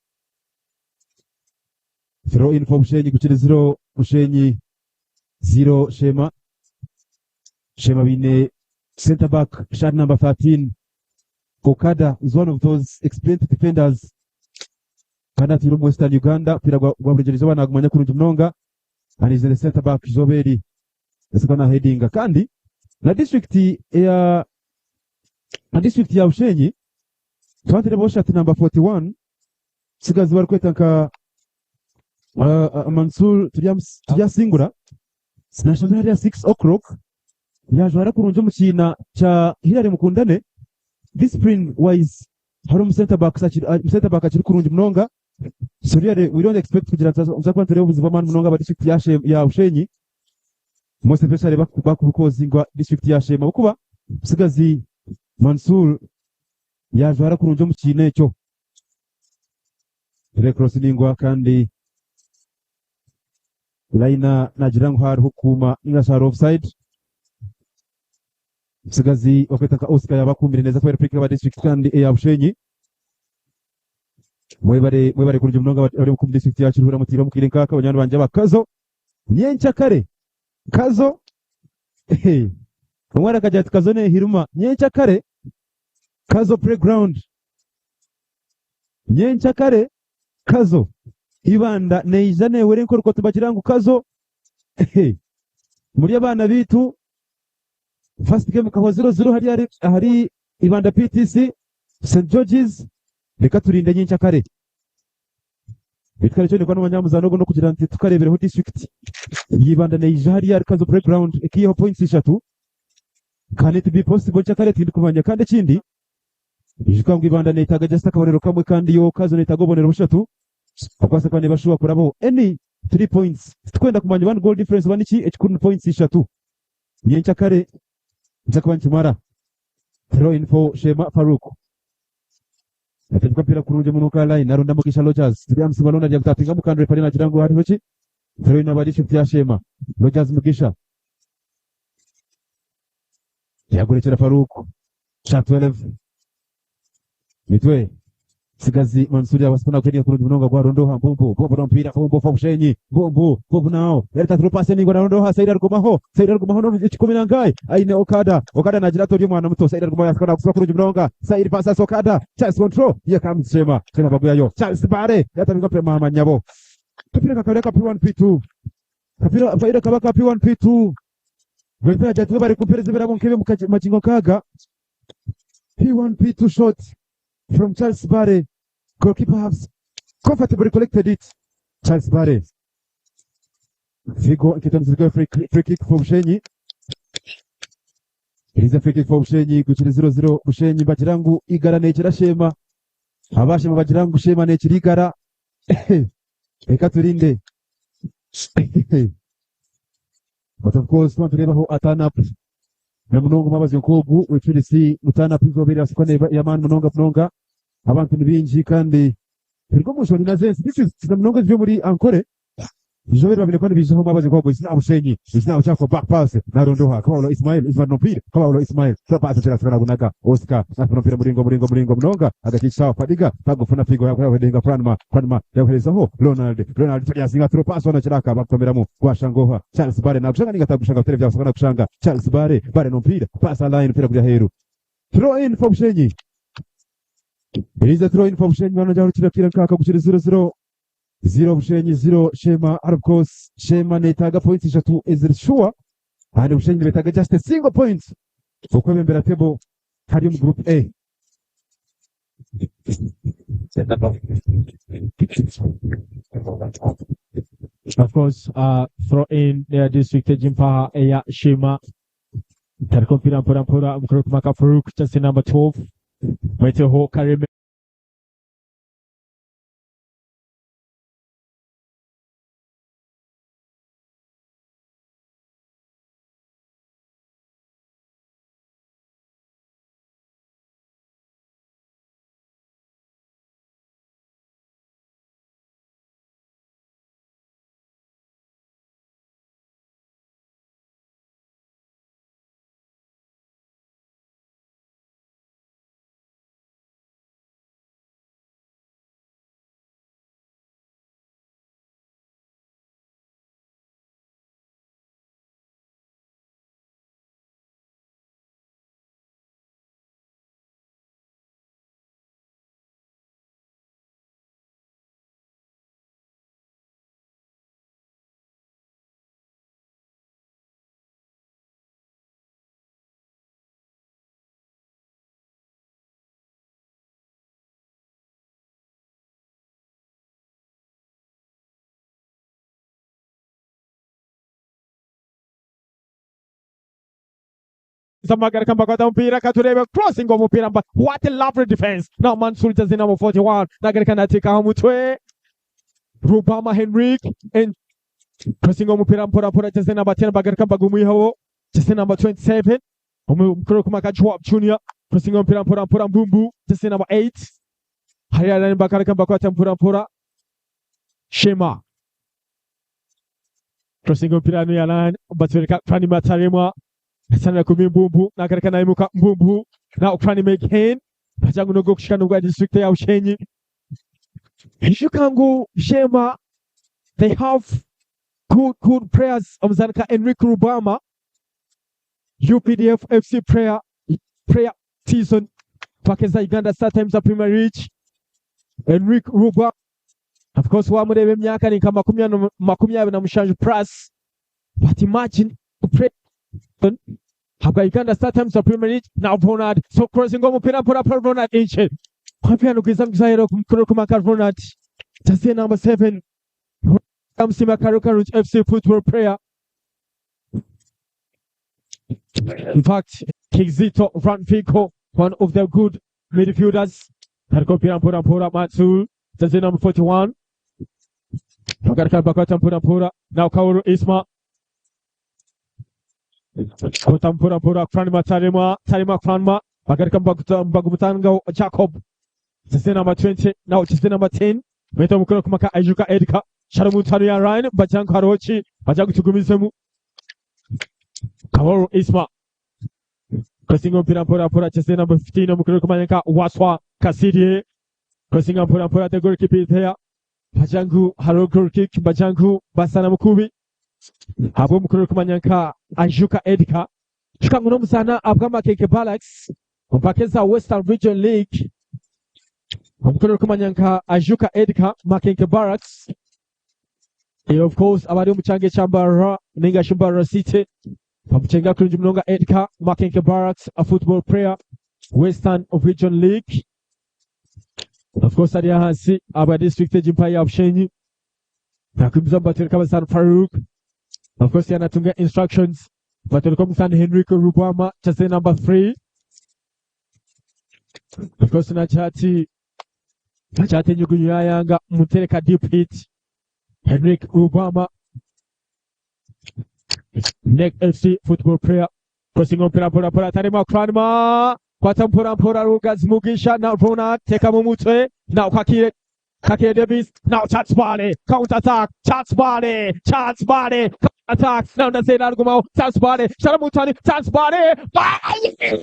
Throw in for Bushenyi gukiri zero Bushenyi zero Shema Shema baine centre back shirt number 13 Okada is one of those experienced defenders kandi atwire omu Western Uganda omupiira gwa gwa burengyerwa izooba nagumanya kurungi munonga and is the centre back izooba eri abaasa kuba nahedinga kandi na district eya na district ya Bushenyi twaba nitureebaho shirt number 41 Tsigazi barikweta nka Mansoor Turyasingura nashomera hariya 6 o'clock yajwara kurungi omu kiina kya Hillary Mukundane discipline wise hariho omu center back center back akiri kurungi munonga so really we don't expect kugira ngu tuza kuba nitureeba obuzibu bw'amaani munonga aba district ya Bushenyi most especially bakukozingwa district ya Sheema ahabw'okuba Tsigazi Mansoor yajwara kurungi omu kiina ekyo. Red Cross ningwa kandi Laina nagira ngu hariho kukuuma ninga shi hariho offside. Omutsigazi orikwetwa nka Oscar yaaba akuumire neza kuba eri aba district kandi eya Bushenyi. Mwebare mwebare kurungi munonga abari omu district ya Kiruhura mutiire omu kaire nk'aka banywani bangye aba Kazo. Nyenkyakare Kazo omwana akagira ati Kazo nehiruma nyenkyakare Kazo playground. Nyenkyakare. Kazo Ibanda neija newera enkoroko tibagira ngu Kazo muri abaana baitu first game ekahwa 0-0 hariya ahari ahari Ibanda PTC St George's reka turinde nyenkyakare. Beitu kare ekyo nikuba nomanya aha muzaano ogu n'okugira nti tukareebereho district ya Ibanda neija hariya ahari Kazo playground ekaihaho points ishatu. Can it be possible nkyakare tindikumanya kandi ekindi Ijuka ngu Ibanda neetaaga just akabonero kamwe kandi yo Kazo neetaaga obubonero bushatu okubaasa kuba neeba shuwa kurabaho any three points. Titukwenda kumanya oba ni goal difference oba niki, ekikuru ni points ishatu. Nyenkyakare nikija kuba nikimara. Throw in for Sheema Farouk. Atandika omupiira kurungi omunuuka line aronda Mugisha Rogers. Turi aha musiba Ronald yakutapingamu kandi refari nagira ngu hariho ki? Throw in aba district ya Sheema. Rogers Mugisha. Yagurekyera Farouk. Kya 12 mitwe Sigazi Mansuri abasiko nakuheriya kurungi munonga gwa Rondoha Mbumbu Mbumbu n'omupiira Mbumbu fa Bushenyi Mbumbu Mbumbu nawo yareta through pass eningwa na Rondoha Said arugumaho Said arugumaho no ekikumi na nkahe aine Okada Okada nagira ati ori omwana muto Said arugumaho yasiko nakusiba kurungi munonga Said passes Okada Charles control here comes Shema Shema baguyayo Charles Bare yatabinga pe mama nyabo kapira kakabira ka P1 P2 kapira faida kaba ka P1 P2 Bwetara jatuwe bari kumpereza ebirabo nk'ebyo omu magingo nk'aga. P1 P2 shot from Charles Bare. Goalkeeper has comfortably collected it. Charles Bare. Figo nkitandizirwa free, free kick for Bushenyi. It is a free kick for Bushenyi gukiri 0-0 Bushenyi bagira ngu igara nekira Shema. Abashema bagira ngu Shema nekira igara. Reka turinde. But of course twaba nitureebaho a turn up na munonga omwabazyo nk'ogu wecurisi ngu turn up eizooba eri erabaasa kuba ey'amaani munonga munonga. Abantu ni baingi kandi turuga omu nshonda ina z'ensi districts na munonga eziri omuri Ankole eizooba eri babaire kuba nibaijaho omwabazyo nk'ogu. Eki n'aha Bushenyi, eki n'aha Bukyafo back pass naronda oha Kabahuro Ismail, Ismail n'omupiira Kabahuro Ismail through pass Kirasika nagunaga Oscar nafuna omupiira muringo muringo muringo munonga ahagati y'ekishaawe Fadiga tagufuna Figo yaguheadinga Kranma Kranma yaguherezaho Ronald Ronald Turyasinga through pass hoona Kiraka bakutomeramu Gwashanga oha Charles Bare nagushanga ninga tagushanga butere byabasoka nagushanga Charles Bare Bare n'omupiira pass a line omupiira guri aheeru Throw in for Bushenyi It is a throw in for Bushenyi bano njahurukira kiira nkaka gukiri 0-0 0 Bushenyi 0 Shema and of course Shema netaaga points ishatu eziri sure and Bushenyi nibetaaga just a single point okwebembera table hari omu group A. Of course, throw in ya district egimpaha eya Shema tariko mpira mpora mpora omukuru kumaka Farouk just number 12 mweteho Kareme Zamagaruka mbakwata omupiira katureebe crossing omupiira mba what a lovely defense now Mansur jersey number 41 nagaruka nateekaho omutwe Rubama Henrik and crossing omupiira mpora mpora jersey number 10 bagaruka bagumwihaho jersey number 27 omukuru kumaka Joab Junior crossing omupiira mpora mpora Mbumbu jersey number 8 hariya nani bagaruka bakwata mpora mpora Shema crossing omupiira hanu ya batwereka Kranima Taremwa Asanira kumi Mbumbu nagareka naimuka Mbumbu now Kranima again Bajangu nogo kushika nubwa district ya Bushenyi Ijuka ngu Shema they have good good players omuzanika Enrique Rubama UPDF FC player player season pakeza Uganda Star Times Premier League Enrique Rubama. Of course wamureeba emyaka ni nka 27 plus but imagine play habwa Uganda Star Times Premier League. Now Ronald so crossing omupira mpora mpora Ronald Inche omupira nugwiza mugizahero kumukuru kumaka Ronald jersey number 7 Musima Karuka FC football player. In fact, Kizito Ranfiko, one of the good midfielders. Tariko mpira mpora mpora Mansur, jersey number 41. Bagaruka bakwata mpora mpora. Now Kauru Isma. Kota mpora mpora Kranma Tarima Tarima Kranma. Bagaruka Mbagumutanga Jacob. Jersey number 20. Now jersey number 10. Meta mukono kumaka Aijuka Edka. Sharamu Tanu ya Ryan Bajangu Harochi. Bajangu tugumizemu. Kauru Isma. Crossing mpira mpora mpora jersey number 15 mukono kumanyaka Waswa Kasirye. Crossing mpora mpora the goalkeeper is there. Bajangu haro goal kick Bajangu basana mukubi. Habwo mukuru kumanyanka Ajuka Edka. Shuka nguno musana abwa Makeke Barracks. Mpakeza Western Region League. Omukuru kumanyanka Ajuka Edka Makenke Barracks. And of course abari omu kyanga ekya Mbarara ninga shi Mbarara City. Bamucenga kurungi munonga Edka Makenke Barracks, a football player, Western Region League. Of course ari ahansi aba district egi ya Bushenyi. Nakwimiza mubatwereka abazani Farouk. Of course yanatunga instructions. Batwereka omusani Henrico Rubama jersey number 3. Of course nakyati nakyati enyugunyu yayanga mutereka deep hit. Henrik Rubama Neck FC football player. Crossing mpira mpora mpora Tarima Kranma. Kwata mpora mpora Rugazi Mugisha na Ronald teka mu mutwe. Now Kakire Kakire Davis. Now Charles Bale. Counter attack. Charles Bale. Charles Bale. Counter attack. Now Ndazera Argumao. Charles Bale. Sharamutani. Charles Bale. Bale.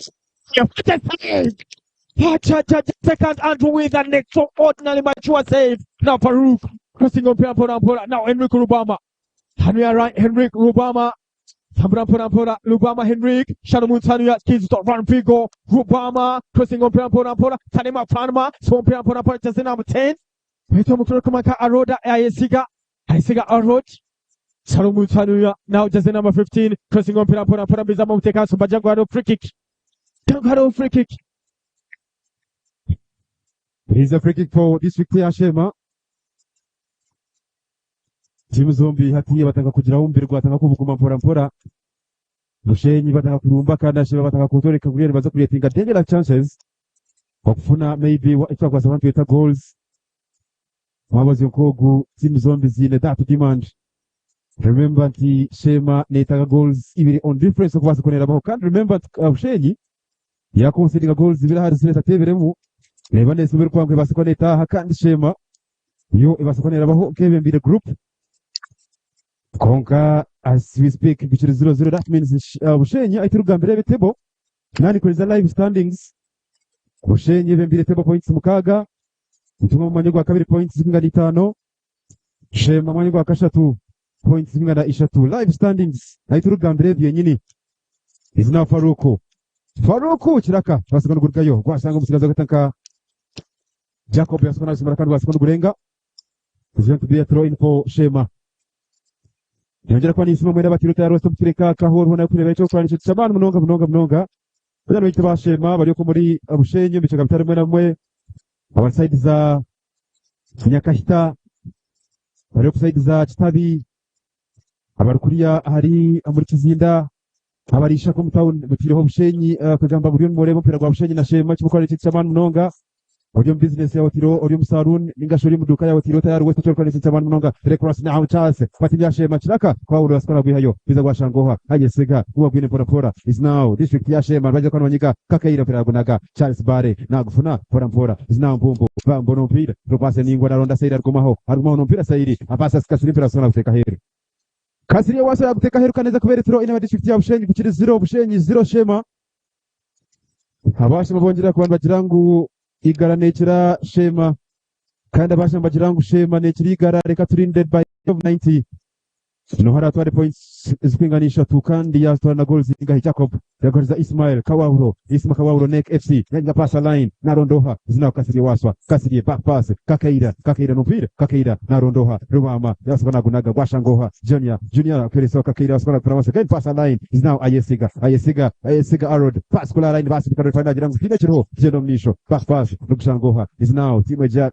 Second Andrew with an extraordinarily mature save. Now Farouk crossing mpira mpora mpora. Now Henrik Rubama. Henry right, Henrik Rubama. Mpora mpora mpora Rubama Henrik. Sharamutani Kizito Ranfigo. Rubama crossing mpira mpora mpora. Tanima Panama. So mpira mpora mpora jersey number 10. Wito mukuru kumaka Aroda Ayesiga. Ayesiga Arod. Salomu now jersey number 15. Crossing mpira mpora mpora Bizama Mutekaso Bajangu haro free kick. Jangu haro free kick. It is a free kick for district ya Shema. Timu zombi hatiye batanga kugira wumbirwa batanga kuvuguma mpora mpora. Bushenyi batanga kurumba kandi Shema batanga kutoreka kugira baza creatinga dangerous chances. Kwa kufuna maybe wa kwa sababu twita goals. Mwabazi nkogu timu zombi zine that demand. Remember nti Shema netaga goals ibiri on difference okubasa konera baho kandi remember Bushenyi yakonsidinga goals ibiri hari zile tateberemu. Reba neza ubiri kwangwe basa koneta kandi Shema yo ibasa konera baho kebembire group. Konka as we speak bikiri 0-0, that means Bushenyi ahita rugambire bitebo nani kuriza live standings. Bushenyi bembire table points 6, Mutumwa mu mwanya gwa kabiri points zingana 5, Shema mwanya gwa kashatu points zingana 3. Live standings ahita rugambire byenyini. Izina Faruku. Faruku kiraka basanga n'ugurukayo gwasanga umusigazi agatanka Jacob yasukana asimara kandi basanga n'ugurenga. Is going to be a throw in for Shema. Yongera kuba nisima mwera batiruta ya Rosto mukireka kahoro na kureba icyo kwanisha cyabana munonga munonga munonga. Bano bita ba Shema bari ko muri Bushenyi bicaga bitari mwe na mwe. Aba side za Nyakahita bari ku side za Kitabi, abari kuriya hari muri Kizinda, abarisha ko mutaun butiriho Bushenyi kagamba buri murebo mpira gwa Bushenyi na Shema kimukora iki cyabana munonga. Uri mu business yawe tiro, uri mu saloon, ninga shuri mu duka yawe tiro tayari wese cyo kwanditse cyabana munonga. Recross now chance kwati ya Shema kiraka kwa uri askara gwihayo biza gwashangoha hayesega kuwa gwine pora pora is now district ya Shema baje kwa nonyika kakaira pera gunaga Charles Bare nagufuna pora pora is now mbumbu bambo no mpira rupase ningwa na ronda sairi argumaho argumaho no mpira sairi apasa sikasuri mpira sona guteka heru Kasiri wasa guteka heru kaneza kubera tiro ina district ya Bushenyi kukiri 0 Bushenyi 0 Shema. Abashema bongera kubantu bagira ngo igara nekira Shema kandi abashema bagira ngo Shema nekira igara reka turinde by 90. Noha aratware points ezirikwingana ishatu kandi yazitwara na goals zingahi Jacob yaguhereza Ismael Kawahuro Isma Kawahuro Nec FC yagiga pasa line naronda oha Zinaho Kasirye Waswa Kasirye back pass Kakeira Kakeira nomupiira Kakeira naronda oha Rubama yabaasa kuba nagunaga gwashanga oha Junior Junior akuherezaho Kakeira yabaasa kuba nagukora once again pasa line Zinaho Ayesiga Ayesiga Ayesiga Arod pass kula line basindika referee nagira ngu tihaine ekiriho gyenda omu maisho back pass nogushanga oha Zinaho tiimu egi ya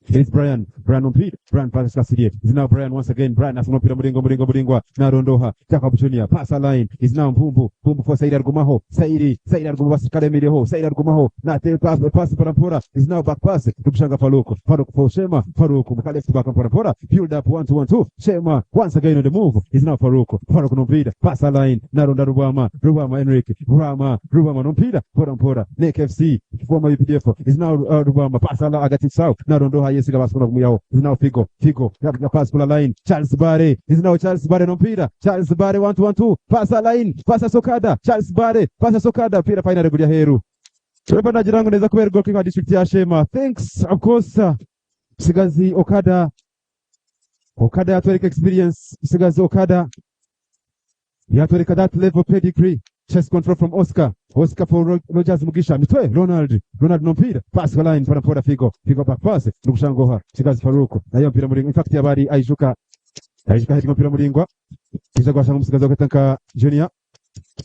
It's Brian, Brian omupiira, Brian pass Kasirye. It's now Brian once again, Brian afuna omupiira muringwa muringwa muringwa naronda oha Jacob Junior pass a line. It's now Mpumbu, Mpumbu for Saidi arugumaho, Saidi, Saidi aruguma basirikare emireho, Saidi arugumaho nate pass pass mpora mpora. It's now back pass Rukushanga Farouk, Farouk for Shema, Farouk muka left back mpora mpora, build up 1 2 1 2. Shema once again on the move. It's now Farouk, Farouk n'omupiira, pass a line naronda Rubama, Rubama Enrique, Rubama, Rubama n'omupiira mpora mpora. Nec FC former UPDF is now Rubama pass ala agati saw narondoha yesiga basukuna kumuyaho is now Figo Figo yapiga pass kula line Charles Bare is now Charles Bare nompira Charles Bare 1 2 1 2 pass a line pass Sokada Charles Bare pass Sokada pira final gurya heru Refa nagira ngo neza kubera goal kick district ya Shema thanks of course Sigazi Okada Okada yatwereka experience Sigazi Okada yatwereka that level pedigree chest control from Oscar Oscar for Rogers Mugisha mitwe Ronald Ronald nompira pass kwa line mpora Figo Figo back pass nukushangoha Sigazi Faruku nayo mpira muringwa in fact yabari Aijuka Aijuka hedi mpira muringwa kiza gwashanga umusigazi wakatanka Junior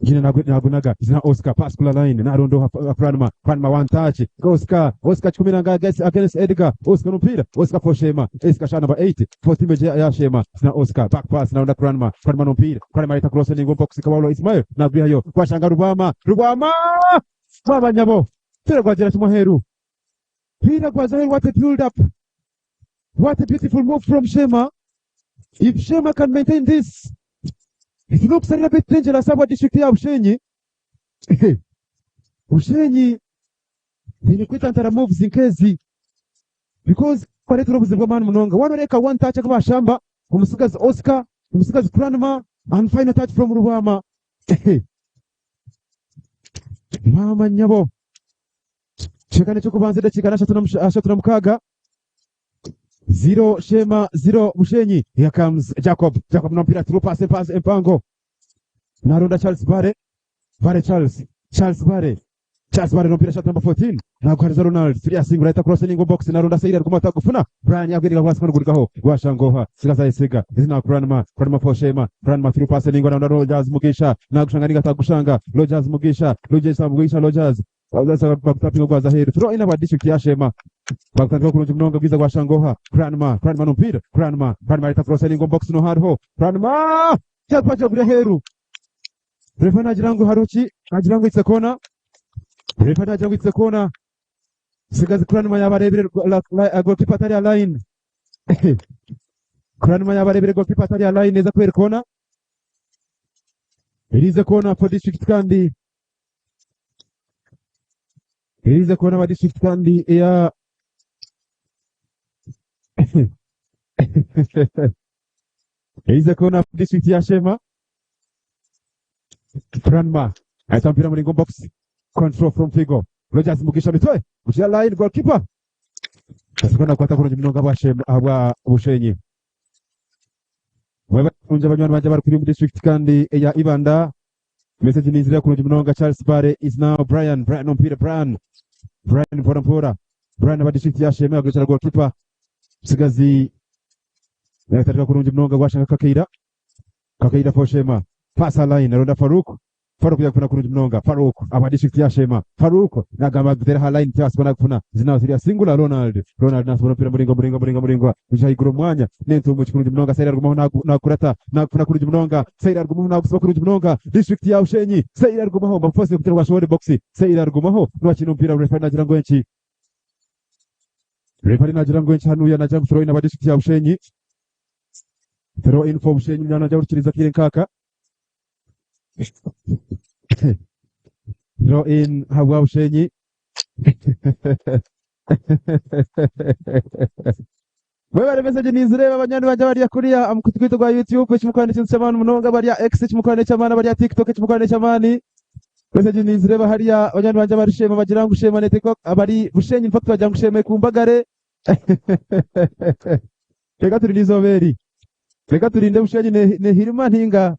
Junior nagunaga zina Oscar pass kula line narondoha Pranma Pranma one touch Oscar Oscar chikumira against Edgar Oscar mpira Oscar for Shema Oscar shot number 8 for team ya Shema zina Oscar back pass naronda Pranma Pranma mpira Pranma ita cross ningo box Kawalo Ismail nagwihayo gwashanga Rubama Rubama Babanyabo pira gwagera kimuheru pira gwazaheru what a build up what a beautiful move from Shema if Shema can maintain this it looks a little bit dangerous aba district ya Bushenyi Bushenyi bine kwitantara moves nkezi because kwaretera obuzibu bw'amaani munonga wanoreka one touch akabashamba omusigazi Oscar omusigazi Cranmer and final touch from Rubama mama nyabo kikane ky'okubanza edakiika 36 0 Shema 0 Bushenyi here comes Jacob Jacob nompira through pass pass empango naronda Charles Bare Bare Charles Charles Bare Charles Bare nompira shot number 14 naguhariza Ronald turi asingura ahita cross ningo box naronda Saidi ariguma atagufuna Brian yagwiriga kwasi kugurikaho gwashangoha sigaza isiga izina Grandma Grandma for Shema Grandma through pass ningo naronda Rogers Mugisha nagushanga ninga atagushanga Rogers Mugisha Rogers Mugisha Rogers bakutapinga gwaza heru throw in aba district ya Shema bakutandika kurungi munonga bwiza gwashangoha Grandma Grandma nompira Grandma Grandma ahita cross ningo box no hariho Grandma cyatwaje gure heru refa nagira ngo hariho ki nagira ngo it's a corner refa nagira ngo it's a corner sigazi Grandma yabarebere goalkeeper atari ya line Grandma yabarebere goalkeeper atari ya line neza kubera corner it is a corner for district kandi it is a corner wa district kandi ya it is a corner for district ya Shema Grandma ahita mpira muri box control from Figo Rogers Mugisha mitwe gushira line goalkeeper asikona kwata kurungi munonga bwa Shema bwa Bushenyi Wewe abanywani banje bari kuri mu district kandi ya Ibanda message ni nzira kurungi munonga Charles Bare is now Brian Brian mpira Brian Brian mpora mpora Brian aba district ya Shema agushira goalkeeper Sigazi yatarika kurungi munonga gwashanga Kakeira Kakeira for Shema pass a line aronda Farouk Farouk yakufuna kurungi munonga Farouk aba district ya Shema Farouk nagamba gutera ha line cyasibona kufuna zina ziriya singular Ronald Ronald nasibona mpira muringo muringo muringo muringo ujayigura umwanya nentumbu kurungi munonga Saidi argumaho nakurata nakufuna kurungi munonga Saidi argumaho nagusiba kurungi munonga district ya Bushenyi Saidi argumaho bamufose kutera gwashobore box Saidi argumaho nwakina umupira referee nagira ngo enki referee nagira ngo enki hanuya nagira ngo throw in aba district ya Bushenyi throw in for Bushenyi mwana najya gukiriza kire nkaka throw in habwa Bushenyi Mwebale message nizireba abanywanyi banje bariya kuriya ku rwa YouTube kimukorane ikintu cy'amani munonga bariya X kimukorane cy'amani bariya TikTok kimukorane cy'amani message nizireba hariya abanywanyi banje bari Shema bagira ngo Shema neteko abari Bushenyi in fact bagira ngo Shema kumbagare reka turi n'izoberi Reka turinde Bushenyi nehirima ntinga.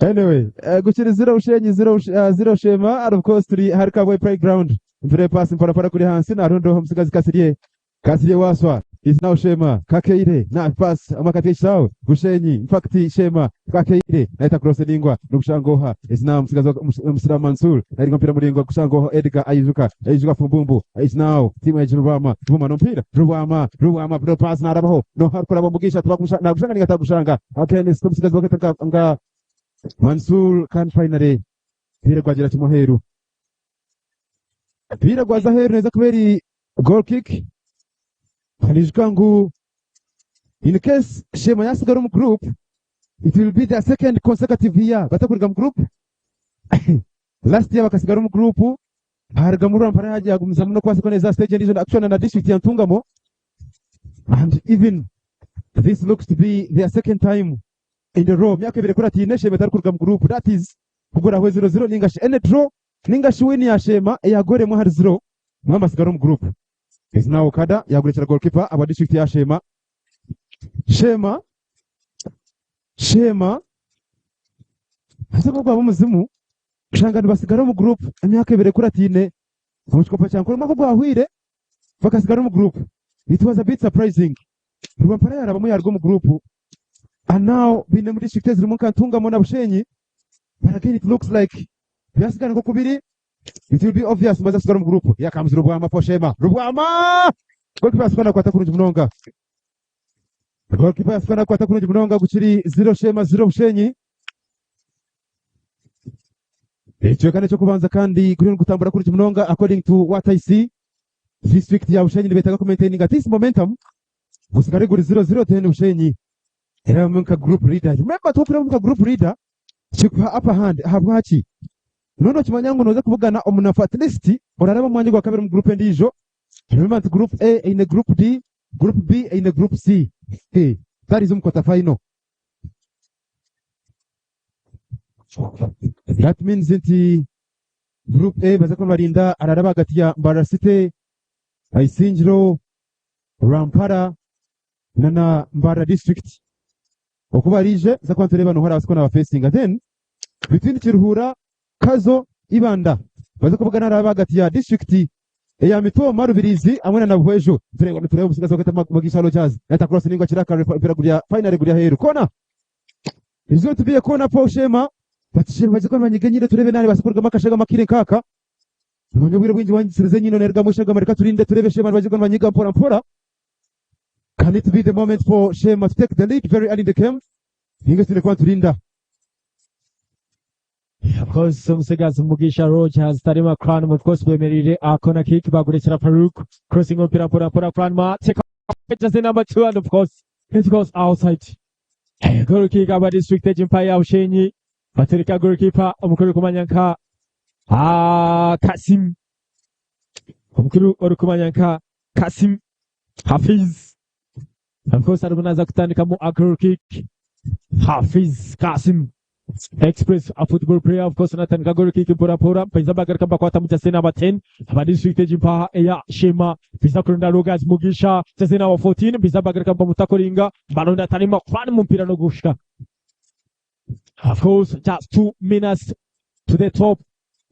Anyway, gukiri zero Bushenyi zero Sheema and of course turi ahari Kabwe playground. Nture pass mpora mpora kuri hansi narundo omusigazi Kasirye. Kasirye Waswa is now Sheema Kakeire na pass amakati ekisaawe Bushenyi in fact Sheema Kakeire naita cross ningwa nokushanga oha is now omusigazi Omusiraamu Mansour naringa omupiira muringwa kushanga oha Edgar Aijuka Aijuka Fumbumbu is now tiimu ya Rubwama Rubwama nomupiira Rubwama Rubwama no pass narabaho noha arikuraba Mugisha nagushanga ninga tagushanga again omusigazi bakweta nka Mansour kandi finally omupiira gwagira kimwe aheeru. Omupiira gwaza aheeru neeza kuba eri goal kick. Niijuka ngu in case Sheema yaasigara omu group, it will be their second consecutive year batakuruga mu group. Last year bakasigara omu group, haarugamu Rwampara yaagumizamu n'okubaasa kuba neeza aha stage endiijo actually na district ya Ntungamo and even this looks to be their second time in a row myaka ebiri ekurataine Sheema etarikuruga mu group that is kuguraho 0-0 ninga shi any draw ninga shi win ya Sheema eya goal emwe ahari ziro mwembi basigara omu group. Is now Okada yagurekyera goalkeeper abwa district ya Sheema. Sheema Sheema haza ogu gwaba omuzimu kushanga nibasigara omu group emyaka ebiri ekurataine omu kikopo kya Ankole omwaka ogwahwire bakasigara omu group. It was a bit surprising. Rwampara yarabamu yaruga omu group and now baine omu district ezirimu nka Ntungamo na Bushenyi but again it looks like byasigara nk'oku biri it will be obvious baza kusigara omu group. Here comes Rubwama for Sheema. Rubwama! Goalkeeper yasuka nakwata kurungi munonga. Goalkeeper yasuka nakwata kurungi munonga gukiri 0 Sheema 0 Bushenyi. Ekicweka n'ekyokubanza kandi guriyo nigutambura kurungi munonga according to what I see. District ya Bushenyi nibetaaga ku maintaininga this momentum gusigare guri 0-0 then Bushenyi erabamu nka group leader. Remember twokurabamu nka group leader kikuha upper hand ahabwaki? Noba nokimanya ngu noza kubugana omunafu at least oraraba omu mwanya gwa kabiri omu group endiijo. Remember nti group A eine group D, group B eine group C. That is omu quarter final. That means nti Group A baza kuba nibarinda araraba ahagati ya Mbarara City, Isingiro, Rwampara na na Mbarara District. Oku baraije nza kuba nitureeba noha arabaasa kuba nabafesinga. Then between Kiruhura, Kazo, Ibanda baza kubugana araraba ahagati ya district eya Mitooma, Rubirizi hamwe na Nabuhweju. Nitureeba nitureeba omutsigazi bakweta Mugisha Rogers yata cross ningwa kiraka omupiira guri finally guri aheeru. Corner! It's going to be a corner for Sheema. But Sheema baija kuba nibanyiga enyindo turebe naaba nibaasa kurugamu akashagama akaire nkaaka. Nimanya obwire bwingi wangisirize enyindo neerugamu eshagama reka turinde turebe Sheema nibaija kuba nibanyiga mpora mpora. Can it be the moment for Sheema to take the lead very early in the game? Ninga twine kuba niturinda. Of course, omusigazi Mugisha Rogers Tarima Crown of course bemereire aha corner kick bagurekyera Farouk crossing omupiira mpora mpora Crown ma take jersey number 2 and of course it goes outside. Goal kick aba district egimpa ya Bushenyi batereka goalkeeper omukuru kumanya nka Kasim omukuru orikumanya nka Kasim Hafiz of course arimu naza kutandikamu a goal kick Hafiz Kasim Express a football player of course natandika goal kick mpora mpora mpeza bagaruka bakwata mu jersey number 10 aba district egimpaha eya Sheema mpeza kuronda Rogers Mugisha jersey number 14 mpeza bagaruka bamutakoringa baronda Tarima kwani mu mpira no gushika of course just 2 minutes to the top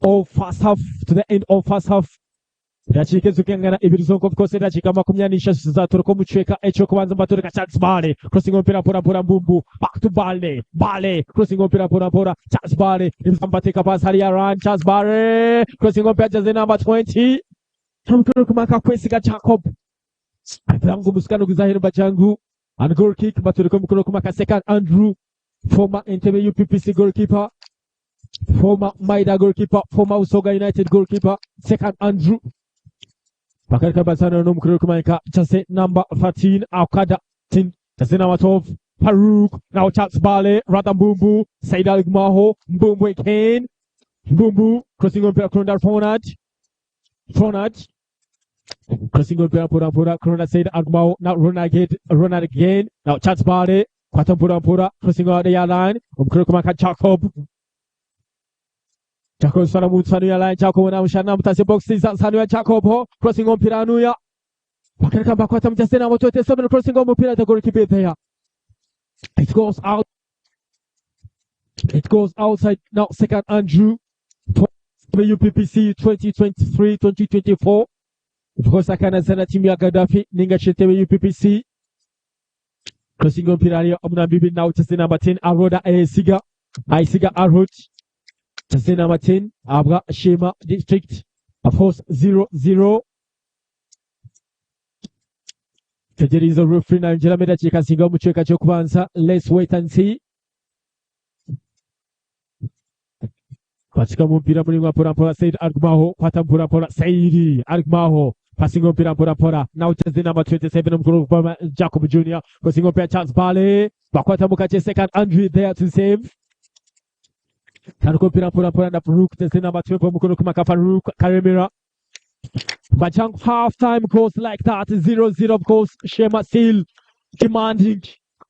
of first half to the end of first half Dakiika ezikengana ibiri zonka of course edakiika 23 zaturuka omu kicweka eky'okubanza nibatureka Charles Bale crossing omupiira mpora mpora Mbumbu back to Bale Bale crossing omupiira mpora mpora Charles Bale nibateeka pass hariya run Charles Bale crossing omupiira jersey number 20 Omukuru kumaka kwesiga Jacob Atangu omusika guza aheeru Bajangu and goal kick batureka omukuru kumaka second Andrew former Entebbe UPPC goalkeeper former Maida goalkeeper, former Usoga United goalkeeper, second Andrew. Bakarika bazana n'omukuru kumanyika jersey number 13 Okada 10 jersey number 12 Farouk now Charles Bale rather Mbumbu Said Al Gmaho Mbumbu again Mbumbu crossing on Kronda Ronald Ronald crossing on Pura Pura Kronda Said Agmaho now Ronald again Ronald again now Charles Bale kwata Pura Pura crossing out the line omukuru kumanyika Jacob Jacob sana mu nsano ya line Jacob na mushana mutase box sano ya Jacob crossing omupiira anuya Bakareka bakwata mu jersey number 27 crossing omupiira the goalkeeper there. It goes out. It goes outside now. Second Andrew. UPPC 2023-2024. Of course akanazana timu ya Gaddafi ninga Entebbe UPPC. Crossing omupiira hariyo omunamba ibiri now jersey number 10 Aroda Ayesiga. Ayesiga Arhut. Jersey number 10 Abwa Sheema District. Of course 0-0. Tegereza referee nayongyeramu edakiika zinga omu kicweka ky'okubanza. Let's wait and see. Kwachika omupiira muraingwa mpora mpora Said arigumaho kwata mpora mpora Said arigumaho passing omupiira mpora mpora now jersey number 27 omukuru Jacob Junior crossing omupiira Charles Bale bakwata mukakye second Andrew there to save tandika omupiira mpora mpora na Farouk jersey number 12 omukuru kumaka Farouk Karemera Bajang half time goes like that 0-0 of course Sheema still demanding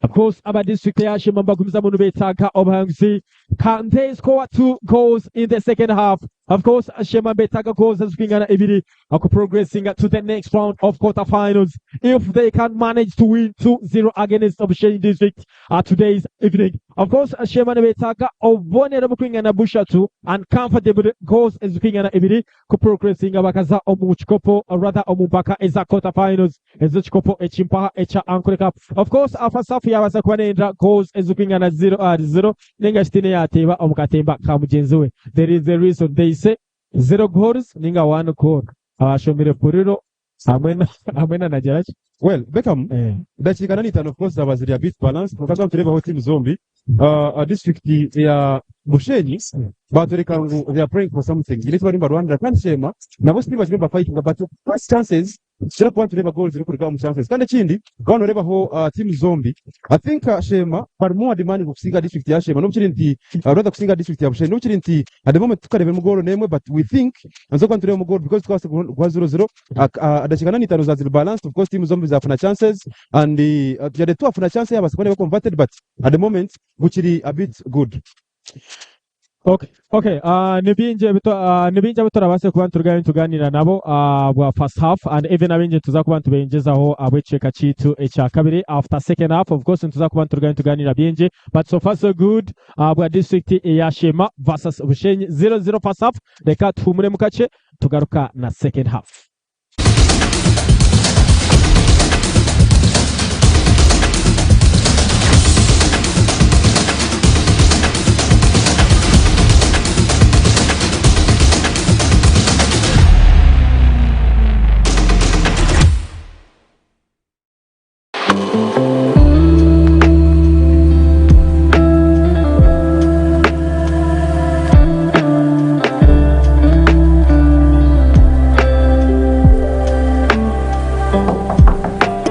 of course aba district ya Sheema nibagumizamu nibetaaga obuhanguzi. Can they score two goals in the second half? Of course Sheema nibetaaga goals ezirikwingana ibiri aku progressing to the next round of quarterfinals if they can manage to win 2-0 against Bushenyi district today's evening. Of course Sheema nibetaaga obubonero burikwingana bushatu and comfortable goals ezirikwingana ibiri ku progressinga bakaza omu kikopo or rather omu mpaka eza quarter finals ez'ekikopo ekimpaha ekya Ankole Cup. Of course first half yabaasa kuba neyenda goals ezirikwingana 0 ahari 0 ninga shi tiine yateeba omu katemba ka mugyenzi we. There is a reason they say zero goals ninga one goal. Abashomire puriro hamwe na hamwe na nagira ki? Well, Beckham, Eh. dakiika na itaano of course zaba ziri a bit balanced. Kwonka twaba nitureebaho team zombi, district ya Bushenyi batworeka ngu they are praying for something. Haine eki bariyo nibarwanira kandi Sheema nabo still bakiriyo nibafightinga but first chances tukira kuba nitureeba goals zirikuruga omu chances. Kandi ekindi waaba nooreebaho team zombi, I think Sheema bari more demanding okusinga district ya Sheema n'obu kiri nti rather kusinga district ya Bushenyi n'obu kiri nti at the moment tukareebemu goal n'emwe but we think nituza kuba nitureebamu goal because tukabaasa kuha 0-0 Edakiika na itaano zaba ziri balanced of course team zombi zafuna chances and tuyade twafuna chance eyabaasa kuba neba converted but at the moment gukiri a bit good. Okay, okay. Ni bingi ebi ni bingi abu turabaase kuba niturugayo nitugaaniira nabo bwa first half and even abingi nituza kuba nitubengyezaho ahabw'ekicweka kyaitu ekya kabiri after second half of course nituza kuba niturugayo nitugaaniira bingi but so far so good bwa district eya Sheema versus Bushenyi 0-0 first half reka tuhuumuremu kakye tugaruka na second half.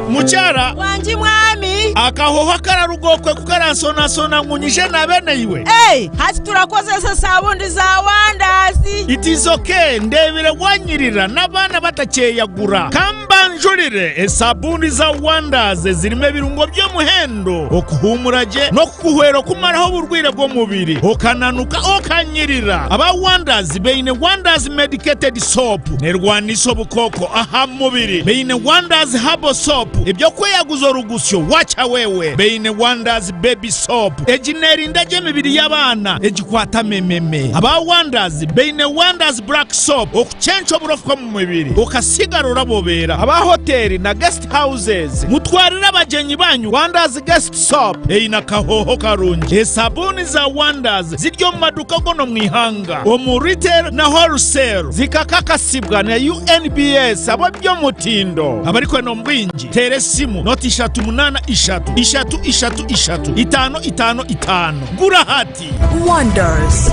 Mukyara. Wangi mwami. Akahoho akararuga okwe ku karansonasona ngu nyije naabe naiwe. Hey, hati turakozesa sabundi za Wanders. It is okay, ndeebire wanyirira n'abaana batakyeyagura. Ka mbanjurire esabuuni za Wonders ezirimu ebirungo by'omuhendo okuhuumura gye n'okukuhwera okumaraho oburwaire bw'omubiri okananuka okanyirira. Aba Wonders baine Wonders Medicated Soap nerwanisa obukooko aha mubiri, baine Wonders Herbal Soap eby'okweyaguza orugusyo wacha wewe, baine Wonders Baby Soap egi nerinda gye emibiri y'abaana egikwata mememe. Aba Wonders baine Wonders Black Soap okucenca oburofa omu mubiri okasigara orabobeera. Aba hoteeri na guest houses mutwarire abagyenyi banyu Wonders Guest Soap eine akahooho karungi. Esabuuni za Wonders ziri omu maduuka goona omu ihanga omu retail na wholesale zikakakasibwa na UNBS ab'eby'omutindo. Abarikwenda omu bwingi teera esimu noti ishatu munaana ishatu ishatu ishatu ishatu itaano itaano itaano. Gura hati! Wonders.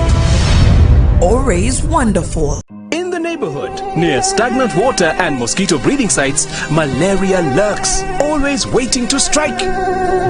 Always wonderful. In the neighborhood, near stagnant water and mosquito breeding sites, malaria lurks, always waiting to strike.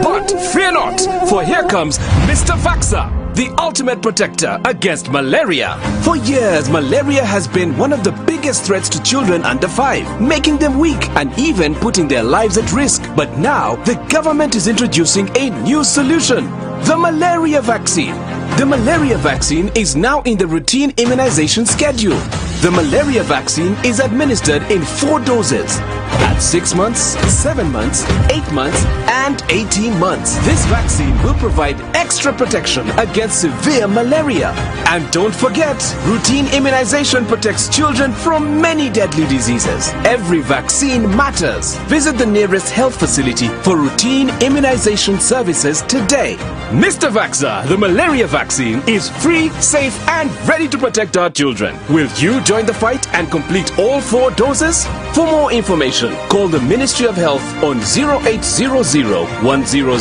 But fear not, for here comes Mr. Vaxa, the ultimate protector against malaria. For years, malaria has been one of the biggest threats to children under 5, making them weak and even putting their lives at risk. But now, the government is introducing a new solution, the malaria vaccine. The malaria vaccine is now in the routine immunization schedule. The malaria vaccine is administered in four doses at 6 months, 7 months, 8 months, and 18 months. This vaccine will provide extra protection against severe malaria. And don't forget, routine immunization protects children from many deadly diseases. Every vaccine matters. Visit the nearest health facility for routine immunization services today. Mr. Vaxa, the malaria vaccine, is free, safe, and ready to protect our children. Will you join the fight and complete all four doses? For more information, call the Ministry of Health on 0800 100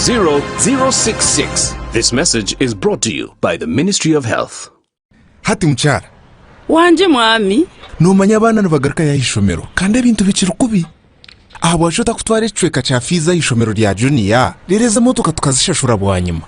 066. This message is brought to you by the Ministry of Health. Hati mukyara. Wangye mwami. Noomanya abaana nibagarukayo aha ishomero kandi ebintu bikiri kubi. Ahabwaki otakutwara ekicweka kya fiizi aha ishomero rya juniya reero ezi emotoka tukazishashura bwanyima?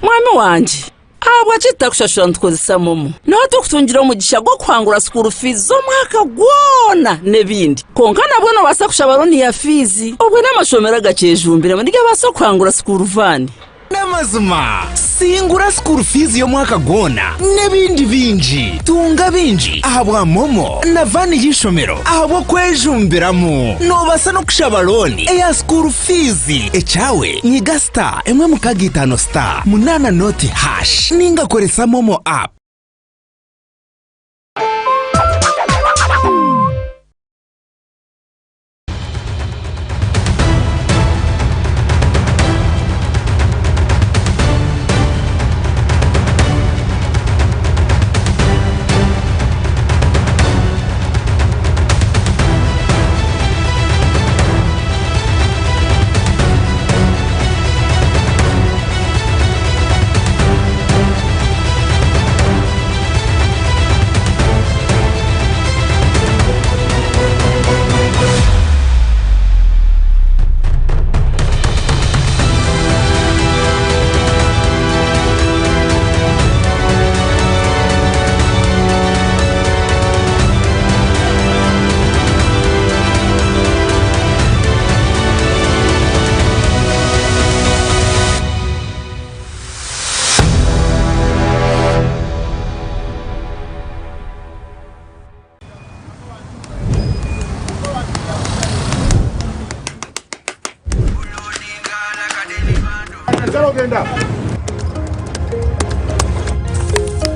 Mwami wangye, ahabwaki tutakushashura nitukozesa momo? Niho turikutungira omugisha gw'okuhangura sukuuru fiizi z'omwaka gwona n'ebindi. Kwonka nabwo noobaasa kushaba looni ya fiizi obwo n'amashomero agakyejumbiremu nigabaasa kuhangura sukuuru vaani. N'amazima, singura school fees y'omwaka gwona n'ebindi bingi. Tunga bingi ahabwa MoMo na vaani y'eishomero ahabw'okwejumbiramu. Noobaasa n'okushaba looni eya school fees. Ekyawe nyiga star emwe mukaga itaano star munaana nooti hash ninga koresa MoMo app.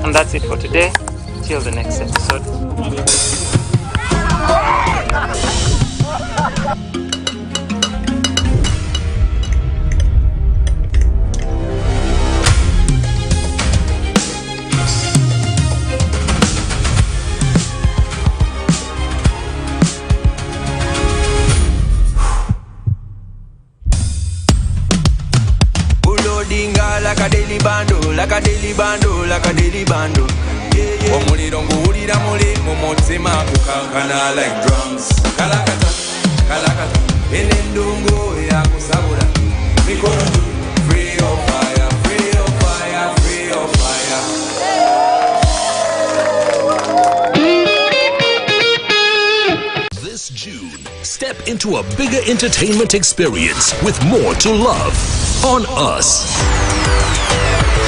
And that's it for today. Till the next episode. Ulodinga like a daily bando, like a daily bando, like a daily bando. Omuliro nguwulira muli mu mutima gukankana like drums. Kalakata, kalakata, eno endongo eyakusabula. Mikono juu, free your fire, free your fire, free your fire. This June, step into a bigger entertainment experience with more to love on us.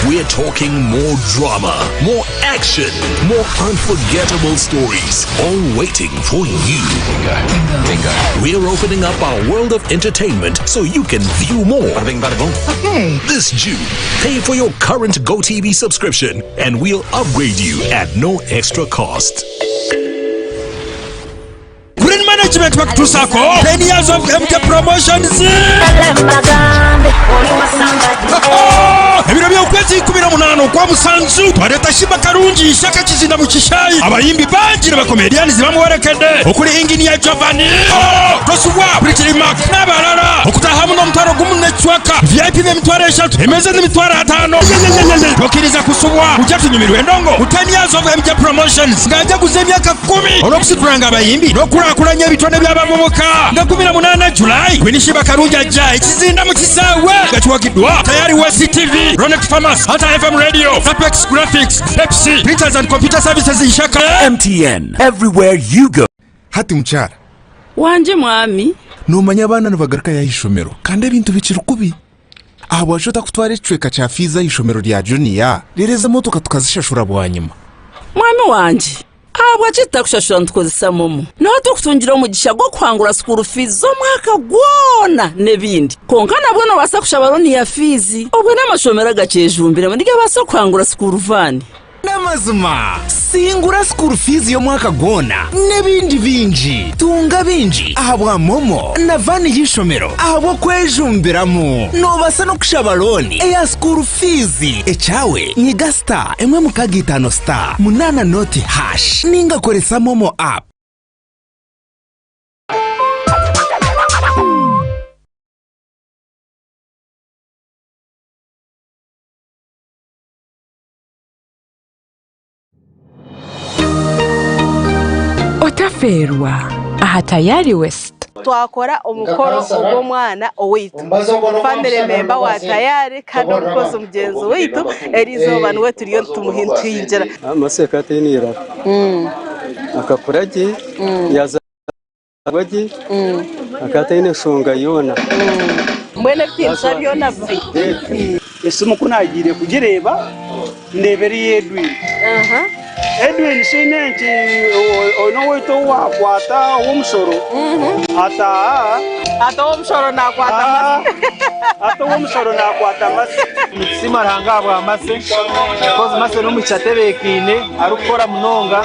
We're talking more drama, more action, more unforgettable stories, all waiting for you. Bingo. Bingo. We're opening up our world of entertainment so you can view more. Bada bing, bada boom. Okay. This June, pay for your current GoTV subscription and we'll upgrade you at no extra cost. Green Management bakutuusaako 10 years of MK Promotions. Ebiro by'okwezi 18 okwa musanju twaleeta Shiba Karungi Ishaka Kizinda mu kishaayi abayimbi bangi n'abakomediani bamuwerekedde okuli Engineer Giovanni Tosubwa Pretty Mark n'abalala okutaahamu n'omutwaro gumu n'ekicweka VIP n'emitwaro eshatu emeeza n'emitwaro ataano tokkiriza kusubwa ujja tunyumirwe endongo mu 10 years of MJ Promotions ng'ajaguza emyaka 10 olw'okusitulanga abayimbi n'okulaakulanya ebitone by'abavubuka nga 18 July Queen Sheeba Karungi ajja ekizinda mu kisaawe nga kiwagiddwa Tayari West TV, Ronex Farmers, Hunter FM Radio, Apex Graphics, Pepsi, Printers and Computer Services Ishaka. MTN, everywhere you go. Hati mukyara. Wangye mwami. Noomanya abaana nibagarukayo aha ishomero kandi ebintu bikiri kubi. Ahabwaki otakutwara ekicweka kya fiizi aha ishomero rya juniya reero ezi emotoka tukazishashura bwanyima? Mwami wangye. Ahabwaki tutakushashura nitukozesa MoMo? Niho turikutungira omugisha gw'okuhangura school fees z'omwaka gwona n'ebindi. Kwonka nabwo noobaasa kushaba looni ya fiizi. Obwo n'amashomero agakyejumbiremu nigabaasa kuhangura school van. N'amazima, singura school fees y'omwaka gwona n'ebindi bingi. Tunga bingi ahabwa MoMo na van y'eishomero ahabw'okwejumbiramu. Noobaasa n'okushaba looni eya school fees. Ekyawe nyiga star emwe mukaga itaano star munaana noti hash ninga koresa MoMo app. Otafeerwa aha Tayari West. Twakora omukoro ogw'omwana owaitu, family member wa Tayari kandi omukozi mugyenzi waitu, eriizooba niwe turiyo nitumuhingira. Amaseka ataine iraro akakura gye yazaarwa gye akaba ataine nshonga yoona. Mbwenu ebitiinisa byona bibe. Esimu ku naagiire kugireeba ndeeba eri Edwin. Edwin shi n'enki oine owaitu ou waakwata ow'omushoro ataaha. Ati ow'omushoro naakwata amase. Ati ow'omushoro naakwata amase. Nitusiima Ruhanga ahabwa Mase because Mase n'omwishiki atebeekaine arikukora munonga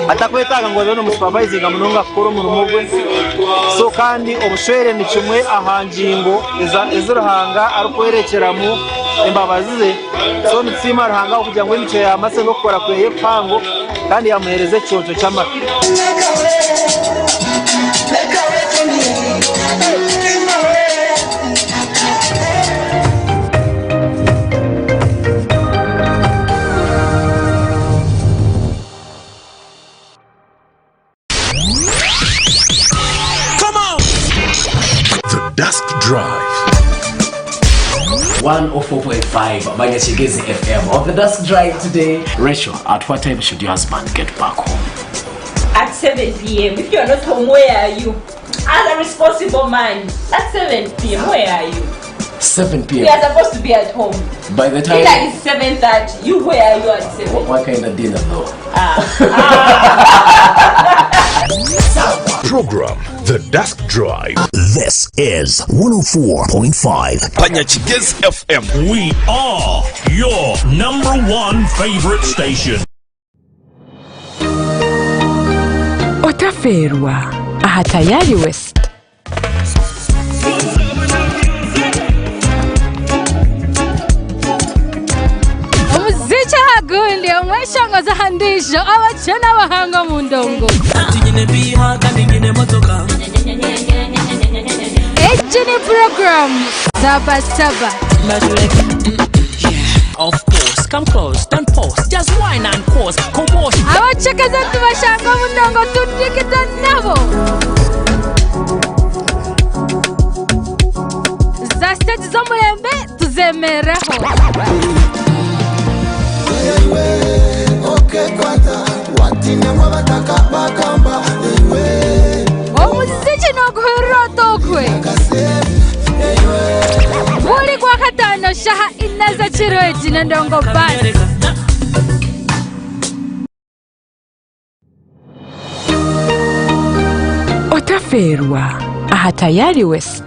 atakwetaaga ngu obe nomusupervisinga munonga kukora omurimo gwe so kandi obushwere ni kimwe aha ngingo ezi Ruhanga arikworekyeramu embabazi ze so nitusiima Ruhanga ahabw'okugira ngu emicwe ya Mase n'okukora kweye kuhango kandi yamuheereza ekiconco ky'amaka. Come on! The Dusk Drive. 104.5 Manyashigezi FM. On the Dusk Drive today, Rachel, at what time should your husband get back home? At 7 p.m. If you're not home, where are you? As a responsible man, at 7 p.m., where are you? 7 p.m. We are supposed to be at home. By the time Dinner is 7.30. You, where are you at 7? What, what kind of dinner though? Program The Dusk Drive. This is 104.5 Panyachigezi FM. We are your number one favorite station. Otafeerwa aha Tayari West. Omuziki aha gundi, omweshongozi aha ndiijo, abakye n'abahanga omu ndongo. Egi ni puroguraamu Zaba Saba. Of course, come close, don't pause, just wine and cause commotion. Abacekeza tubashanga omu ndongo tudigida nabo. Za siteegi z'omurembe tuzemerereho. Omuziki nooguhurira ota ogwe? Buri Gwakataano shaaha ina z'ekiro egi n'endongo band. Otafeerwa aha Tayari West.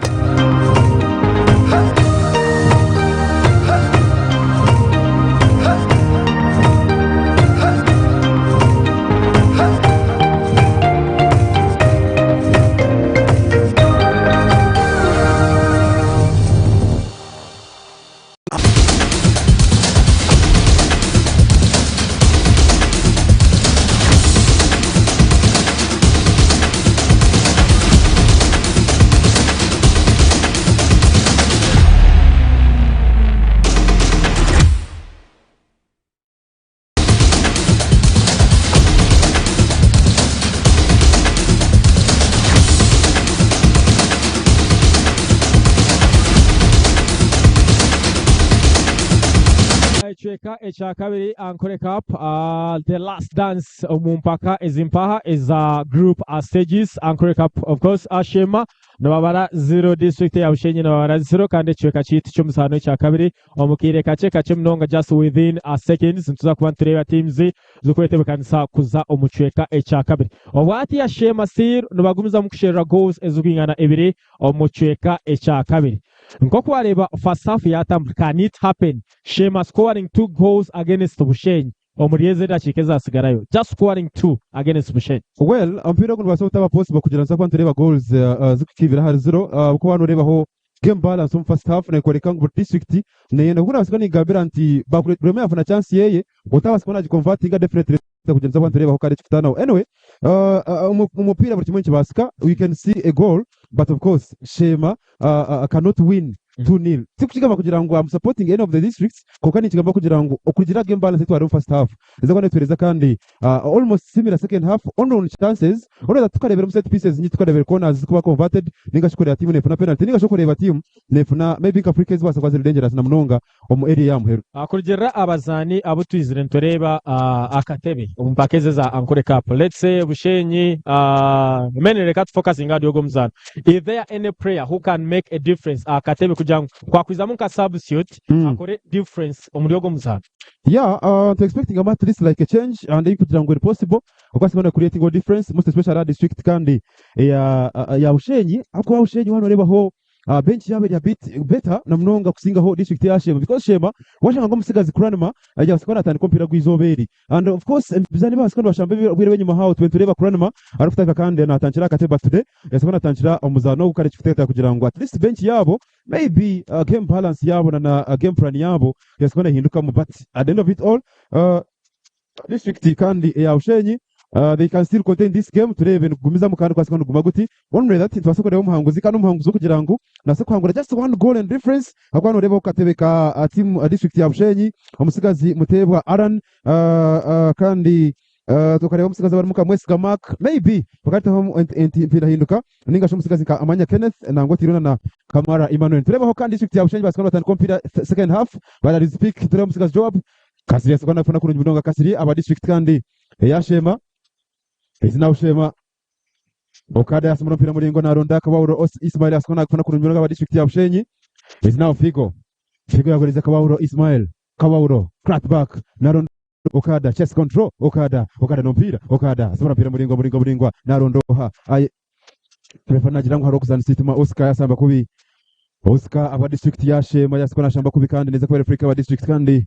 Ekicweka ekyakabiri Ankole Cup uh, the last dance omu mpaka ezi mpaha eza group uh, stages Ankole Cup of course Ashema. Nibabara 0 district ya Bushenyi nibabara 0 kandi ekicweka kyaitu ky'omuzaano ekyakabiri omu kaire kakye kakye munonga just within a seconds nituza kuba nitureeba teams zikwetebekanisa kuza omu kicweka ekyakabiri. Obwati ya Sheema still nibagumizamu kusherura goals ezirikwingana ibiri omu kicweka ekyakabiri. Nk'oku wareeba first half yatambura can it happen Sheema scoring 2 goals against Bushenyi omuri ezi edakiika ezatsigarayo just scoring 2 against Bushenyi. Well, omupiira ogu nigubaasa kutaba possible kugira ngu tuza kuba nitureeba goals zikukiibira ahari zero ahabw'okuba waaba nooreebaho game balance omu first half neekworeka ngu buri district neyenda kuba naabaasa kuba ningambira nti buri omwe yaafuna chance yeeye otabaasa kuba naagiconvertinga definitely kugira ngu tuza kuba nitureebaho kare ekikutaanaho. Anyway, omu mupiira buri kimwe nikibaasika, we can see a goal but of course Sheema cannot win 2-0. Tikukigamba kugira ngu I'm supporting any of the districts kwonka ninkigamba kugira ngu okugira game balance ei twarimu omu first half eza kuba netuheereza kandi almost similar second half only on chances only tukareeberamu set pieces nyingi tukareebera corners zikuba converted ninga shi kureeba tiimu neefuna penalty ninga shi okureeba tiimu neefuna maybe nka free kicks zibaasa kuba ziri dangerous na munonga omu area ya muheru. Kurugiirira abazaani abu twizire nitureeba akatebe omu mpaka ezi eza Ankole Cup, let's say Bushenyi, mainly reka tufokasinge ahari ogu omuzaano. Is there any player who can make a difference aha katebe kugira ngu kwakwizamu nka substitute akore difference omuri ogu omuzaano? Yeah, tu expecting at least like a change and ei kugira ngu eri possible okubaasa kuba creating a difference most especially aha district kandi eya ya Bushenyi ahabw'okuba Bushenyi waaba nooreebaho Bench yaabo eri a bit better na munonga kusingaho district ya Sheema because Sheema washanga ngu omutsigazi Cranmer yabaasa kuba natandika omupiira gw'eizooba eri and of course emizaano ei babaasa kuba nibashamba obwire bw'enyima aho tube nitureeba Cranmer arikutandika kandi natandikira aha katebe but today yabaasa kuba natandikira omuzaano ogu kare kikuteekateeka kugira ngu at least bench yaabo maybe game balance yaabo na game plan yaabo yabaasa kuba nehindukamu but at the end of it all District kandi eya Bushenyi they can still contain this game tureebe nigugumizamu kandi kubaasa kuba niguguma guti. Only that nitubaasa kureeba omuhanguzi kandi omuhanguzi w'okugira ngu nabaasa kuhangura just one goal and difference ahabw'okuba nooreebaho katebe ka team district ya Bushenyi omutsigazi Muteebwa Allan kandi tukareeba omutsigazi abarimu nka Mwesiga Mark maybe bakareetaho empindahinduka ninga shi omutsigazi nka Amanya Kenneth nangwa otiireho na Kamara Emmanuel. Nitureebaho kandi district ya Bushenyi babaasa kuba nibatandika omupiira second half bararizi pick nitureeba omutsigazi Joab Kasirye yasibwa nafuna kurungi munonga Kasirye aba district kandi eya Sheema ezina Busheema Okada yasimura omupiira muringo naronda Kabahuro Os Ismail yasibwa nagufuna kurungi munonga aba district ya Bushenyi ezina Figo Figo yaguriza Kabahuro Ismail Kabahuro crack back naronda Okada chest control Okada Okada n'omupiira Okada asimura omupiira muringwa muringwa muringwa naronda oha aye Refa nagira ngu hariho okuzanisa eitima Oscar yasamba kubi Oscar aba district ya Sheema yasiko nashamba kubi kandi neza kuba Afrika aba district kandi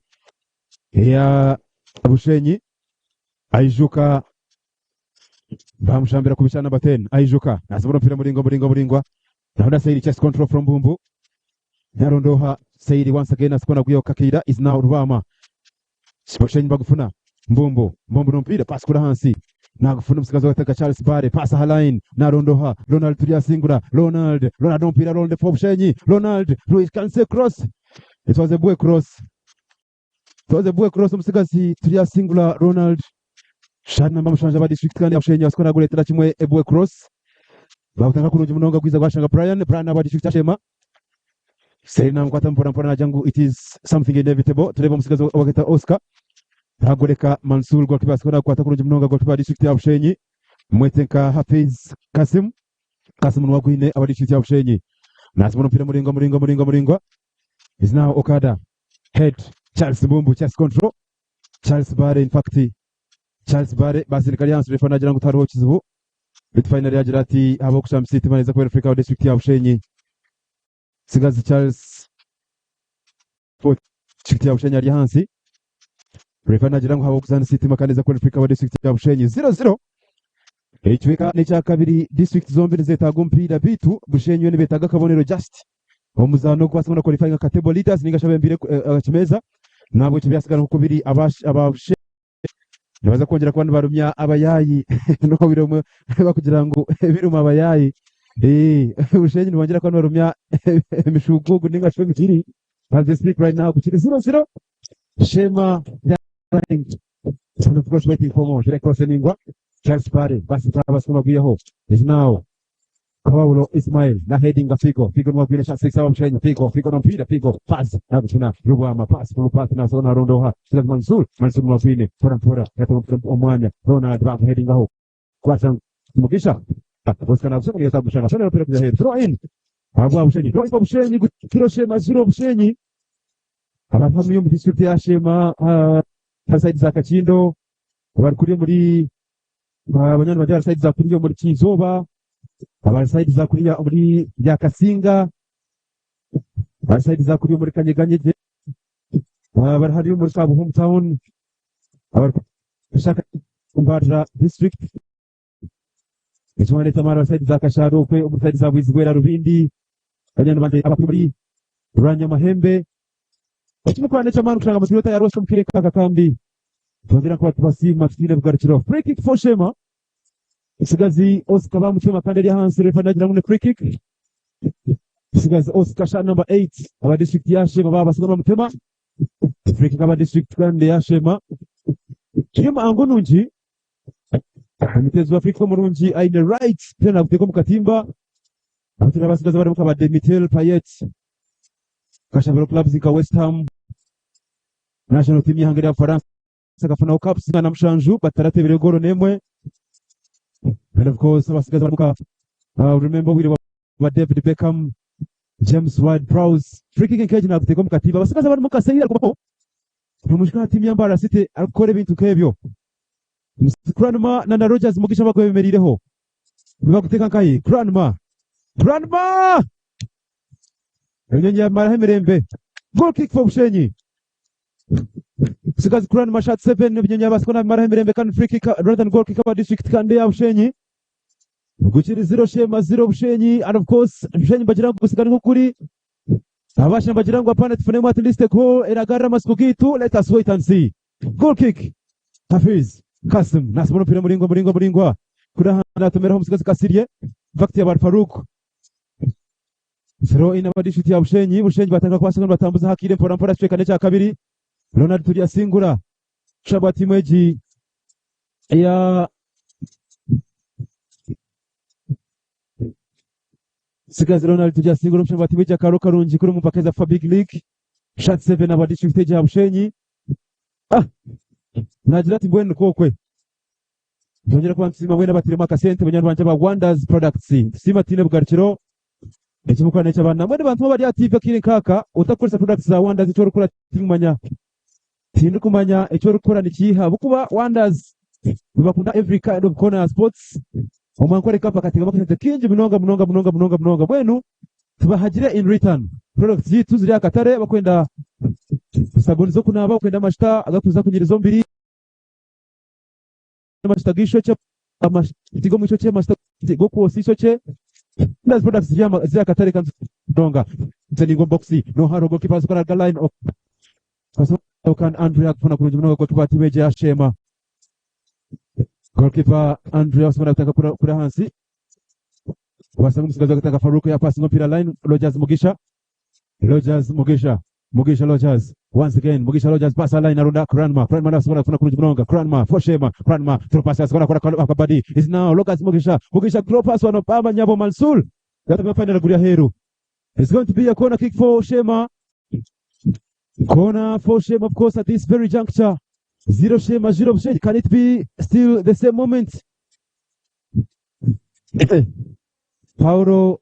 eya Bushenyi aijuka bamushambira kubi cyane number 10 aijuka nasibura umupira muringwa muringwa muringwa naona Saidi chest control from Bumbu Nyarondoha Saidi once again asikona guyo Kakira is now Rubama Bushenyi bagufuna Mbumbu Mbumbu n'omupiira paasi kura ahansi nagufuna omutsigazi w'agataka Charles Bare paasi aha line narondoha Ronald Turyasingura Ronald Ronald n'omupiira Ronald for Bushenyi Ronald Luis can say cross it was a boy cross it was a boy cross omutsigazi Turyasingura Ronald shot namba mushanju aba district kandi ya Bushenyi basikora naguretera kimwe a boy cross bagutanga kurungi munonga gwiza gwashanga Brian Brian aba district ya Shema Seri namukwata mpora mpora nagira ngu it is something inevitable turebe omutsigazi owageta Oscar nagoreka Mansour goalkeeper asikora nakukwata kurungi munonga goalkeeper wa district ya Bushenyi mwete nka Hafiz Kasim Kasim niwe agwine aba district ya Bushenyi nazibona omupira muringwa muringwa muringwa muringwa is now Okada head Charles Mbumbu chest control Charles Bare in fact Charles Bare basindika ari ahansi refa nagira ngu tihariho kizibu beitu finally yagira ati habaho kushambisa eitima neza kubera Africa wa district ya Bushenyi Tsigazi Charles district ya Bushenyi ari ahansi refa nagira ngu habaho kuzanisa eitima kandi neza kubera Africa wa district ya Bushenyi 0-0 ekicweka n'ekyakabiri district zombi nizetaaga omupiira beitu Bushenyi yo nibetaaga akabonero just omuzaano ogu kubaasa qualifying nka table leaders ninga shi abembeire aha kimeeza nahabwekyo byasigara nk'oku biri aba Bushenyi nibaza kwongyera kuba nibarumya abayaayi n'obwire obumwe bakugira ngu ebiruma abayaayi Bushenyi nibongyera kuba nibarumya emishugugu ninga shi emihiri as we speak right now kiri 0-0 Shema running and of course waiting for more Cross eningwa Charles Bare basi basoma gwiyeho is now Kabawulo Ismail na heading Figo Figo nwagwire shot 6 aba Bushenyi Figo Figo n'omupiira Figo pass nagufuna Rubwama pass full pass nasoona arondoha Silas Mansur Mansur nwagwine mpora mpora yata omwanya Ronald bamuheadingaho kwata Mugisha Oscar nakusema ni sababu shanga shanga mpira kuja heri. Throw in. Abwa Bushenyi. Throw in kwa Bushenyi kiro Shema zero Bushenyi. Abantu hamwe mu district ya Shema side za Kakindo bari kuri muri abanyana bajya side za kuriyo muri Kizoba abari side za kuriya muri ya Kasinga abari side za kuriyo muri Kanyeganyege bari hariyo muri Kabu hometown abari kushaka Mbarara district Ekimane Tamara side za Kasharo kwe muri side za Bwizigwera Rubindi abanyana banje abakuri muri Rwanyamahembe Ekimukwane ky'amaani kushanga amasirota yarwose omupira kaka kandi twongera kuba tubasiima tutine bugarukiro free kick for Shema Sigazi Oscar bamuchema kandi ari hansi refa nagira ngo ni free kick Sigazi Oscar shot number 8 aba district ya Shema baba basiga bamutema free kick aba district kandi ya Shema Shema ango nungi Omutezi wa free kick omurungi aine right tena aguteka omu katimba abatera abasigazi barimu kaba Demitel Payet Kashabero clubs nka West Ham National team y'ihanga rya Bufaransa akafunaho cups na mushanju bataratebire goro nemwe and of course abasigazi barimu ka remember wire wa David Beckham James Ward-Prowse free kick enkeji naguteka omu katimba abasigazi barimu Kaseyira kubaho nomushika timu ya Mbarara City arikukora ebintu nk'ebyo Grandma na Rogers Mugisha bakwemerireho nibakuteka nkahi Grandma Grandma Enyonyi yamaraho emirembe goal kick for Bushenyi Sigazi Grandma shot 7 ebinyonyi yabasiko nabimaraho emirembe kandi free kick rather than goal kick aba district kandi ya Bushenyi Gukiri zero Shema zero Bushenyi and of course Bushenyi bagira ngo gusigana nk'ukuri abasha bagira ngo hapana tufunemo at least a goal eragarra amasiko gitu let us wait and see goal kick Hafiz Kasim nasibona umupira muringwa muringwa muringwa kuri atumeraho umusigazi Kasirye Vakti ya Faruk Throw in aba district ya Bushenyi Bushenyi batanga kwa seconde batambuza hakire mpora mpora cweka cya kabiri Ronald Tulia Singura Shaba timweji ya Sigazi Ronald Tulia Singura mshamba timweji ya Karo Karungi kuri mupakeza fa Big League Shot 7 aba district ya Bushenyi nagira ati mbwene kokwe Ndongera kuba nsima mwene batiremo akasente banyarwanda ba Wonders Products sima tine bugarukiro ekimukwana ky'abaana mwene bantu bari ati kiri nkaka utakoresa products za Wonders icyo urikora timumanya tindi kumanya icyo urikora nikiha bukuba Wonders bakunda every kind of corner sports omwankore kapa katika bakasente kingi munonga munonga munonga munonga munonga bwenu tubahagire in return products zitu ziri akatare bakwenda sabuni zo kunaba bakwenda amashita agakuza kunyiriza mbiri amashita gishoce amashita go mwishoce amashita go kwosa ishoce That's products ziri akatare kanzu donga Nseningo boxi no haro goalkeeper zikora ga line of kan Andrea kufuna kurungi munonga goalkeeper tibeje ashema goalkeeper Andrea usmana kutaka kura hansi wasanga umusigazi agatanga Faruku ya passing mpira line Rogers Mugisha Rogers Mugisha Mugisha Rogers once again Mugisha Rogers pass line arunda Grandma Grandma nasubira kufuna kurungi munonga Grandma for Shema Grandma throw pass asubira kora kora badi is now Rogers Mugisha Mugisha throw pass wano Baba Nyabo Mansour yatuma final guria heru. It's going to be a corner kick for Shema. Corner for Shema, of course, at this very juncture. 0 Shema, 0 Bushenyi. Can it be still the same moment? Paulo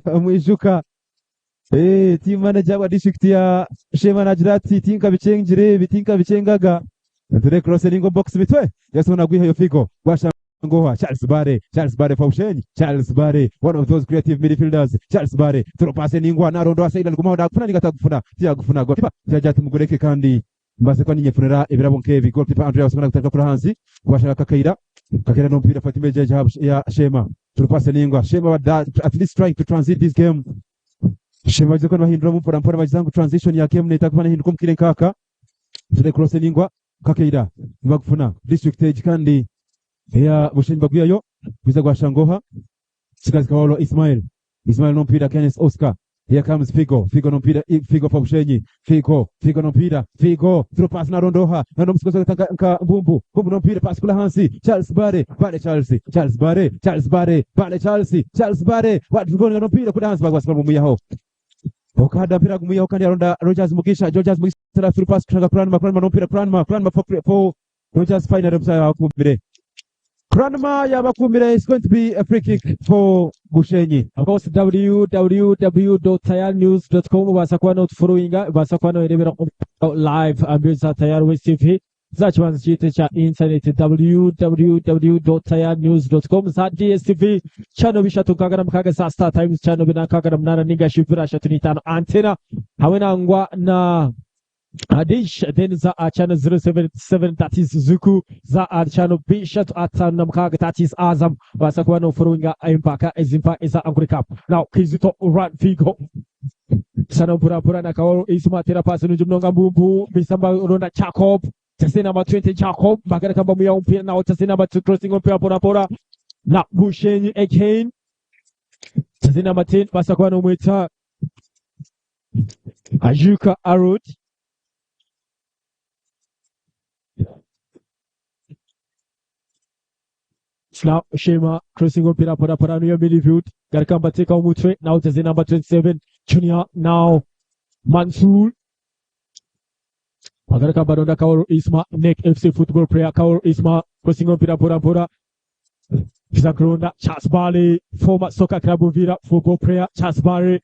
Mwijuka. Hey, team manager wa district ya Shema nagira ati tinka bichengire bitinka bichengaga. Ndure cross lingo box bitwe. Yasona gwiha yo figo. Gwasha Ngoha, Charles Bare, Charles Bare for Bushenyi, Charles Bare, one of those creative midfielders, Charles Bare, throw pass ningwa narondo asaida luguma nda kufuna nigata kufuna, tia kufuna goalkeeper, tia tumugureke kandi mbase kwa ninyefunera ebirabo nkebi goalkeeper Andrea wasomana kutaka kura hansi, gwasha Kakaira, Kakaira no mpira Fatima Jeje ya Shema, throw pass ningwa, Shema at least trying to transit this game. Shema bagize ko bahindura mu mpora mpora bagize ngo transition ya game nita kubana hinduka mukire nkaka. Tule cross ningwa Kakaira, bagufuna district age kandi ya Bushenyi bagwiyayo biza gwashangoha Sigazi Kawalo Ismail Ismail no mpira Kenneth Oscar Here comes Figo Figo no mpira Figo for Bushenyi Figo Figo no mpira Figo through pass na Rondoha na ndo msikozo katanga nka Mbumbu Mbumbu no mpira pass kula Hansi Charles Bare Bare Charles Charles Bare Charles Bare Bare Charles Charles Bare what going no mpira kula Hansi bagwa sababu muyaho Okada mpira gumuyaho kandi aronda Rogers Mugisha Rogers Mugisha through pass kushanga Cranma Cranma no mpira Cranma Cranma for Rogers final msaya wakumbire. Grandma yabakumire it's going to be a free kick for Bushenyi. Of course www.tayarinews.com ubaasa kuba notufollowinga ubaasa kuba noyerebera live ambiri za Tayari West TV za kibanza kyaitu ekya internet www.tayarinews.com za DSTV channel 366 za Star Times channel 468 ningashi 35 antena hamwe nangwa na Dish then za channel 077 that is Zuku za channel B356 that is Azam baasa kuba no followinga empaka ezimpa eza Ankole Cup now Kizito Run Figo sana mpura mpura na Kawolo Isma tera pasi nungi munonga mbumbu bisamba ronda Jacob jersey number 20 Jacob bagareka bamuya omupiira now jersey number 2 crossing omupiira mpora mpora na Bushenyi again jersey number 10 baasa kuba nomweta Ajuka Arod Now Shema crossing omupiira mpora mpora niyo midfield garuka mbateeka omutwe now jersey number 27 Junior now Mansour bagaruka baronda Kawolo Isma Neck FC football player Kawolo Isma crossing omupiira mpora mpora Kiza kuronda Charles Bale former soccer club Uvira football player Charles Bale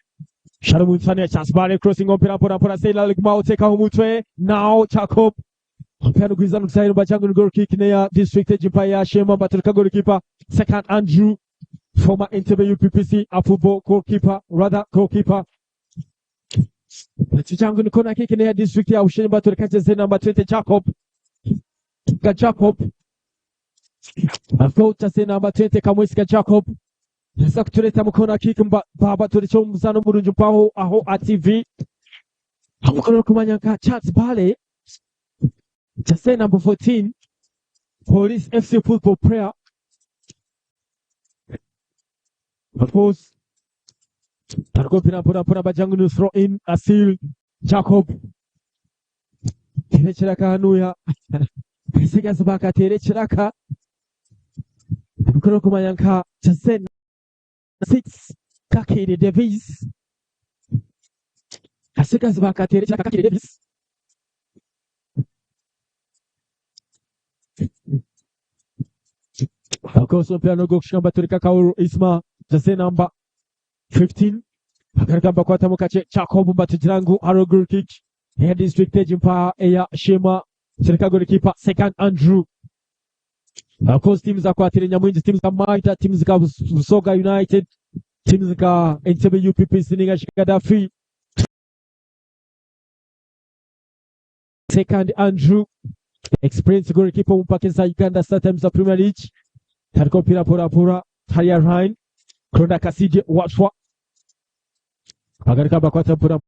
Shalom Nsania Charles Bale crossing omupiira mpora mpora Sailor Ligma oteka omutwe now Jacob omupiira nigwiza nigusahira bachangu ni goal kick neya district egimpa ya Shema batereka goalkeeper second Andrew former Entebbe UPPC a football goalkeeper rather goalkeeper Ekichangu ni corner kick neya district ya Bushenyi batereka jersey number 20 Jacob Ka Jacob Afro jersey number 20 Kamwesiga Jacob Neza kutureta mu corner kick mba baba turekye omuzaano murungi mpaho aho ATV Amukono kumanya nka Charles Bale jersey number 14 Police FC football player Of course Tariko mpora mpora bajangu ni throw in Asil Jacob Tere kiraka hanuya Bisigaza bakatere kiraka Amukono kumanya nka jersey 6 Kakiri Davis Asigaza bakatere kiraka Kakiri Davis Of course omupiira n'ogw'okushamba tureka Kauru Isma jersey number 15 akarigamba kwatamu kakye Jacob batugira ngu hariho goal kick eya district egi mpa eya Shema kireka goalkeeper second Andrew Of course teams zakwatire nyamwingi teams za Maita teams za Busoga United teams nka Entebbe UPPC ninga Gaddafi second Andrew experience goalkeeper omu za Uganda Star Times Premier League tariko omupiira mpora mpora hariya Ryan Kuronda Kasije Watwa agaruka bakwata mpora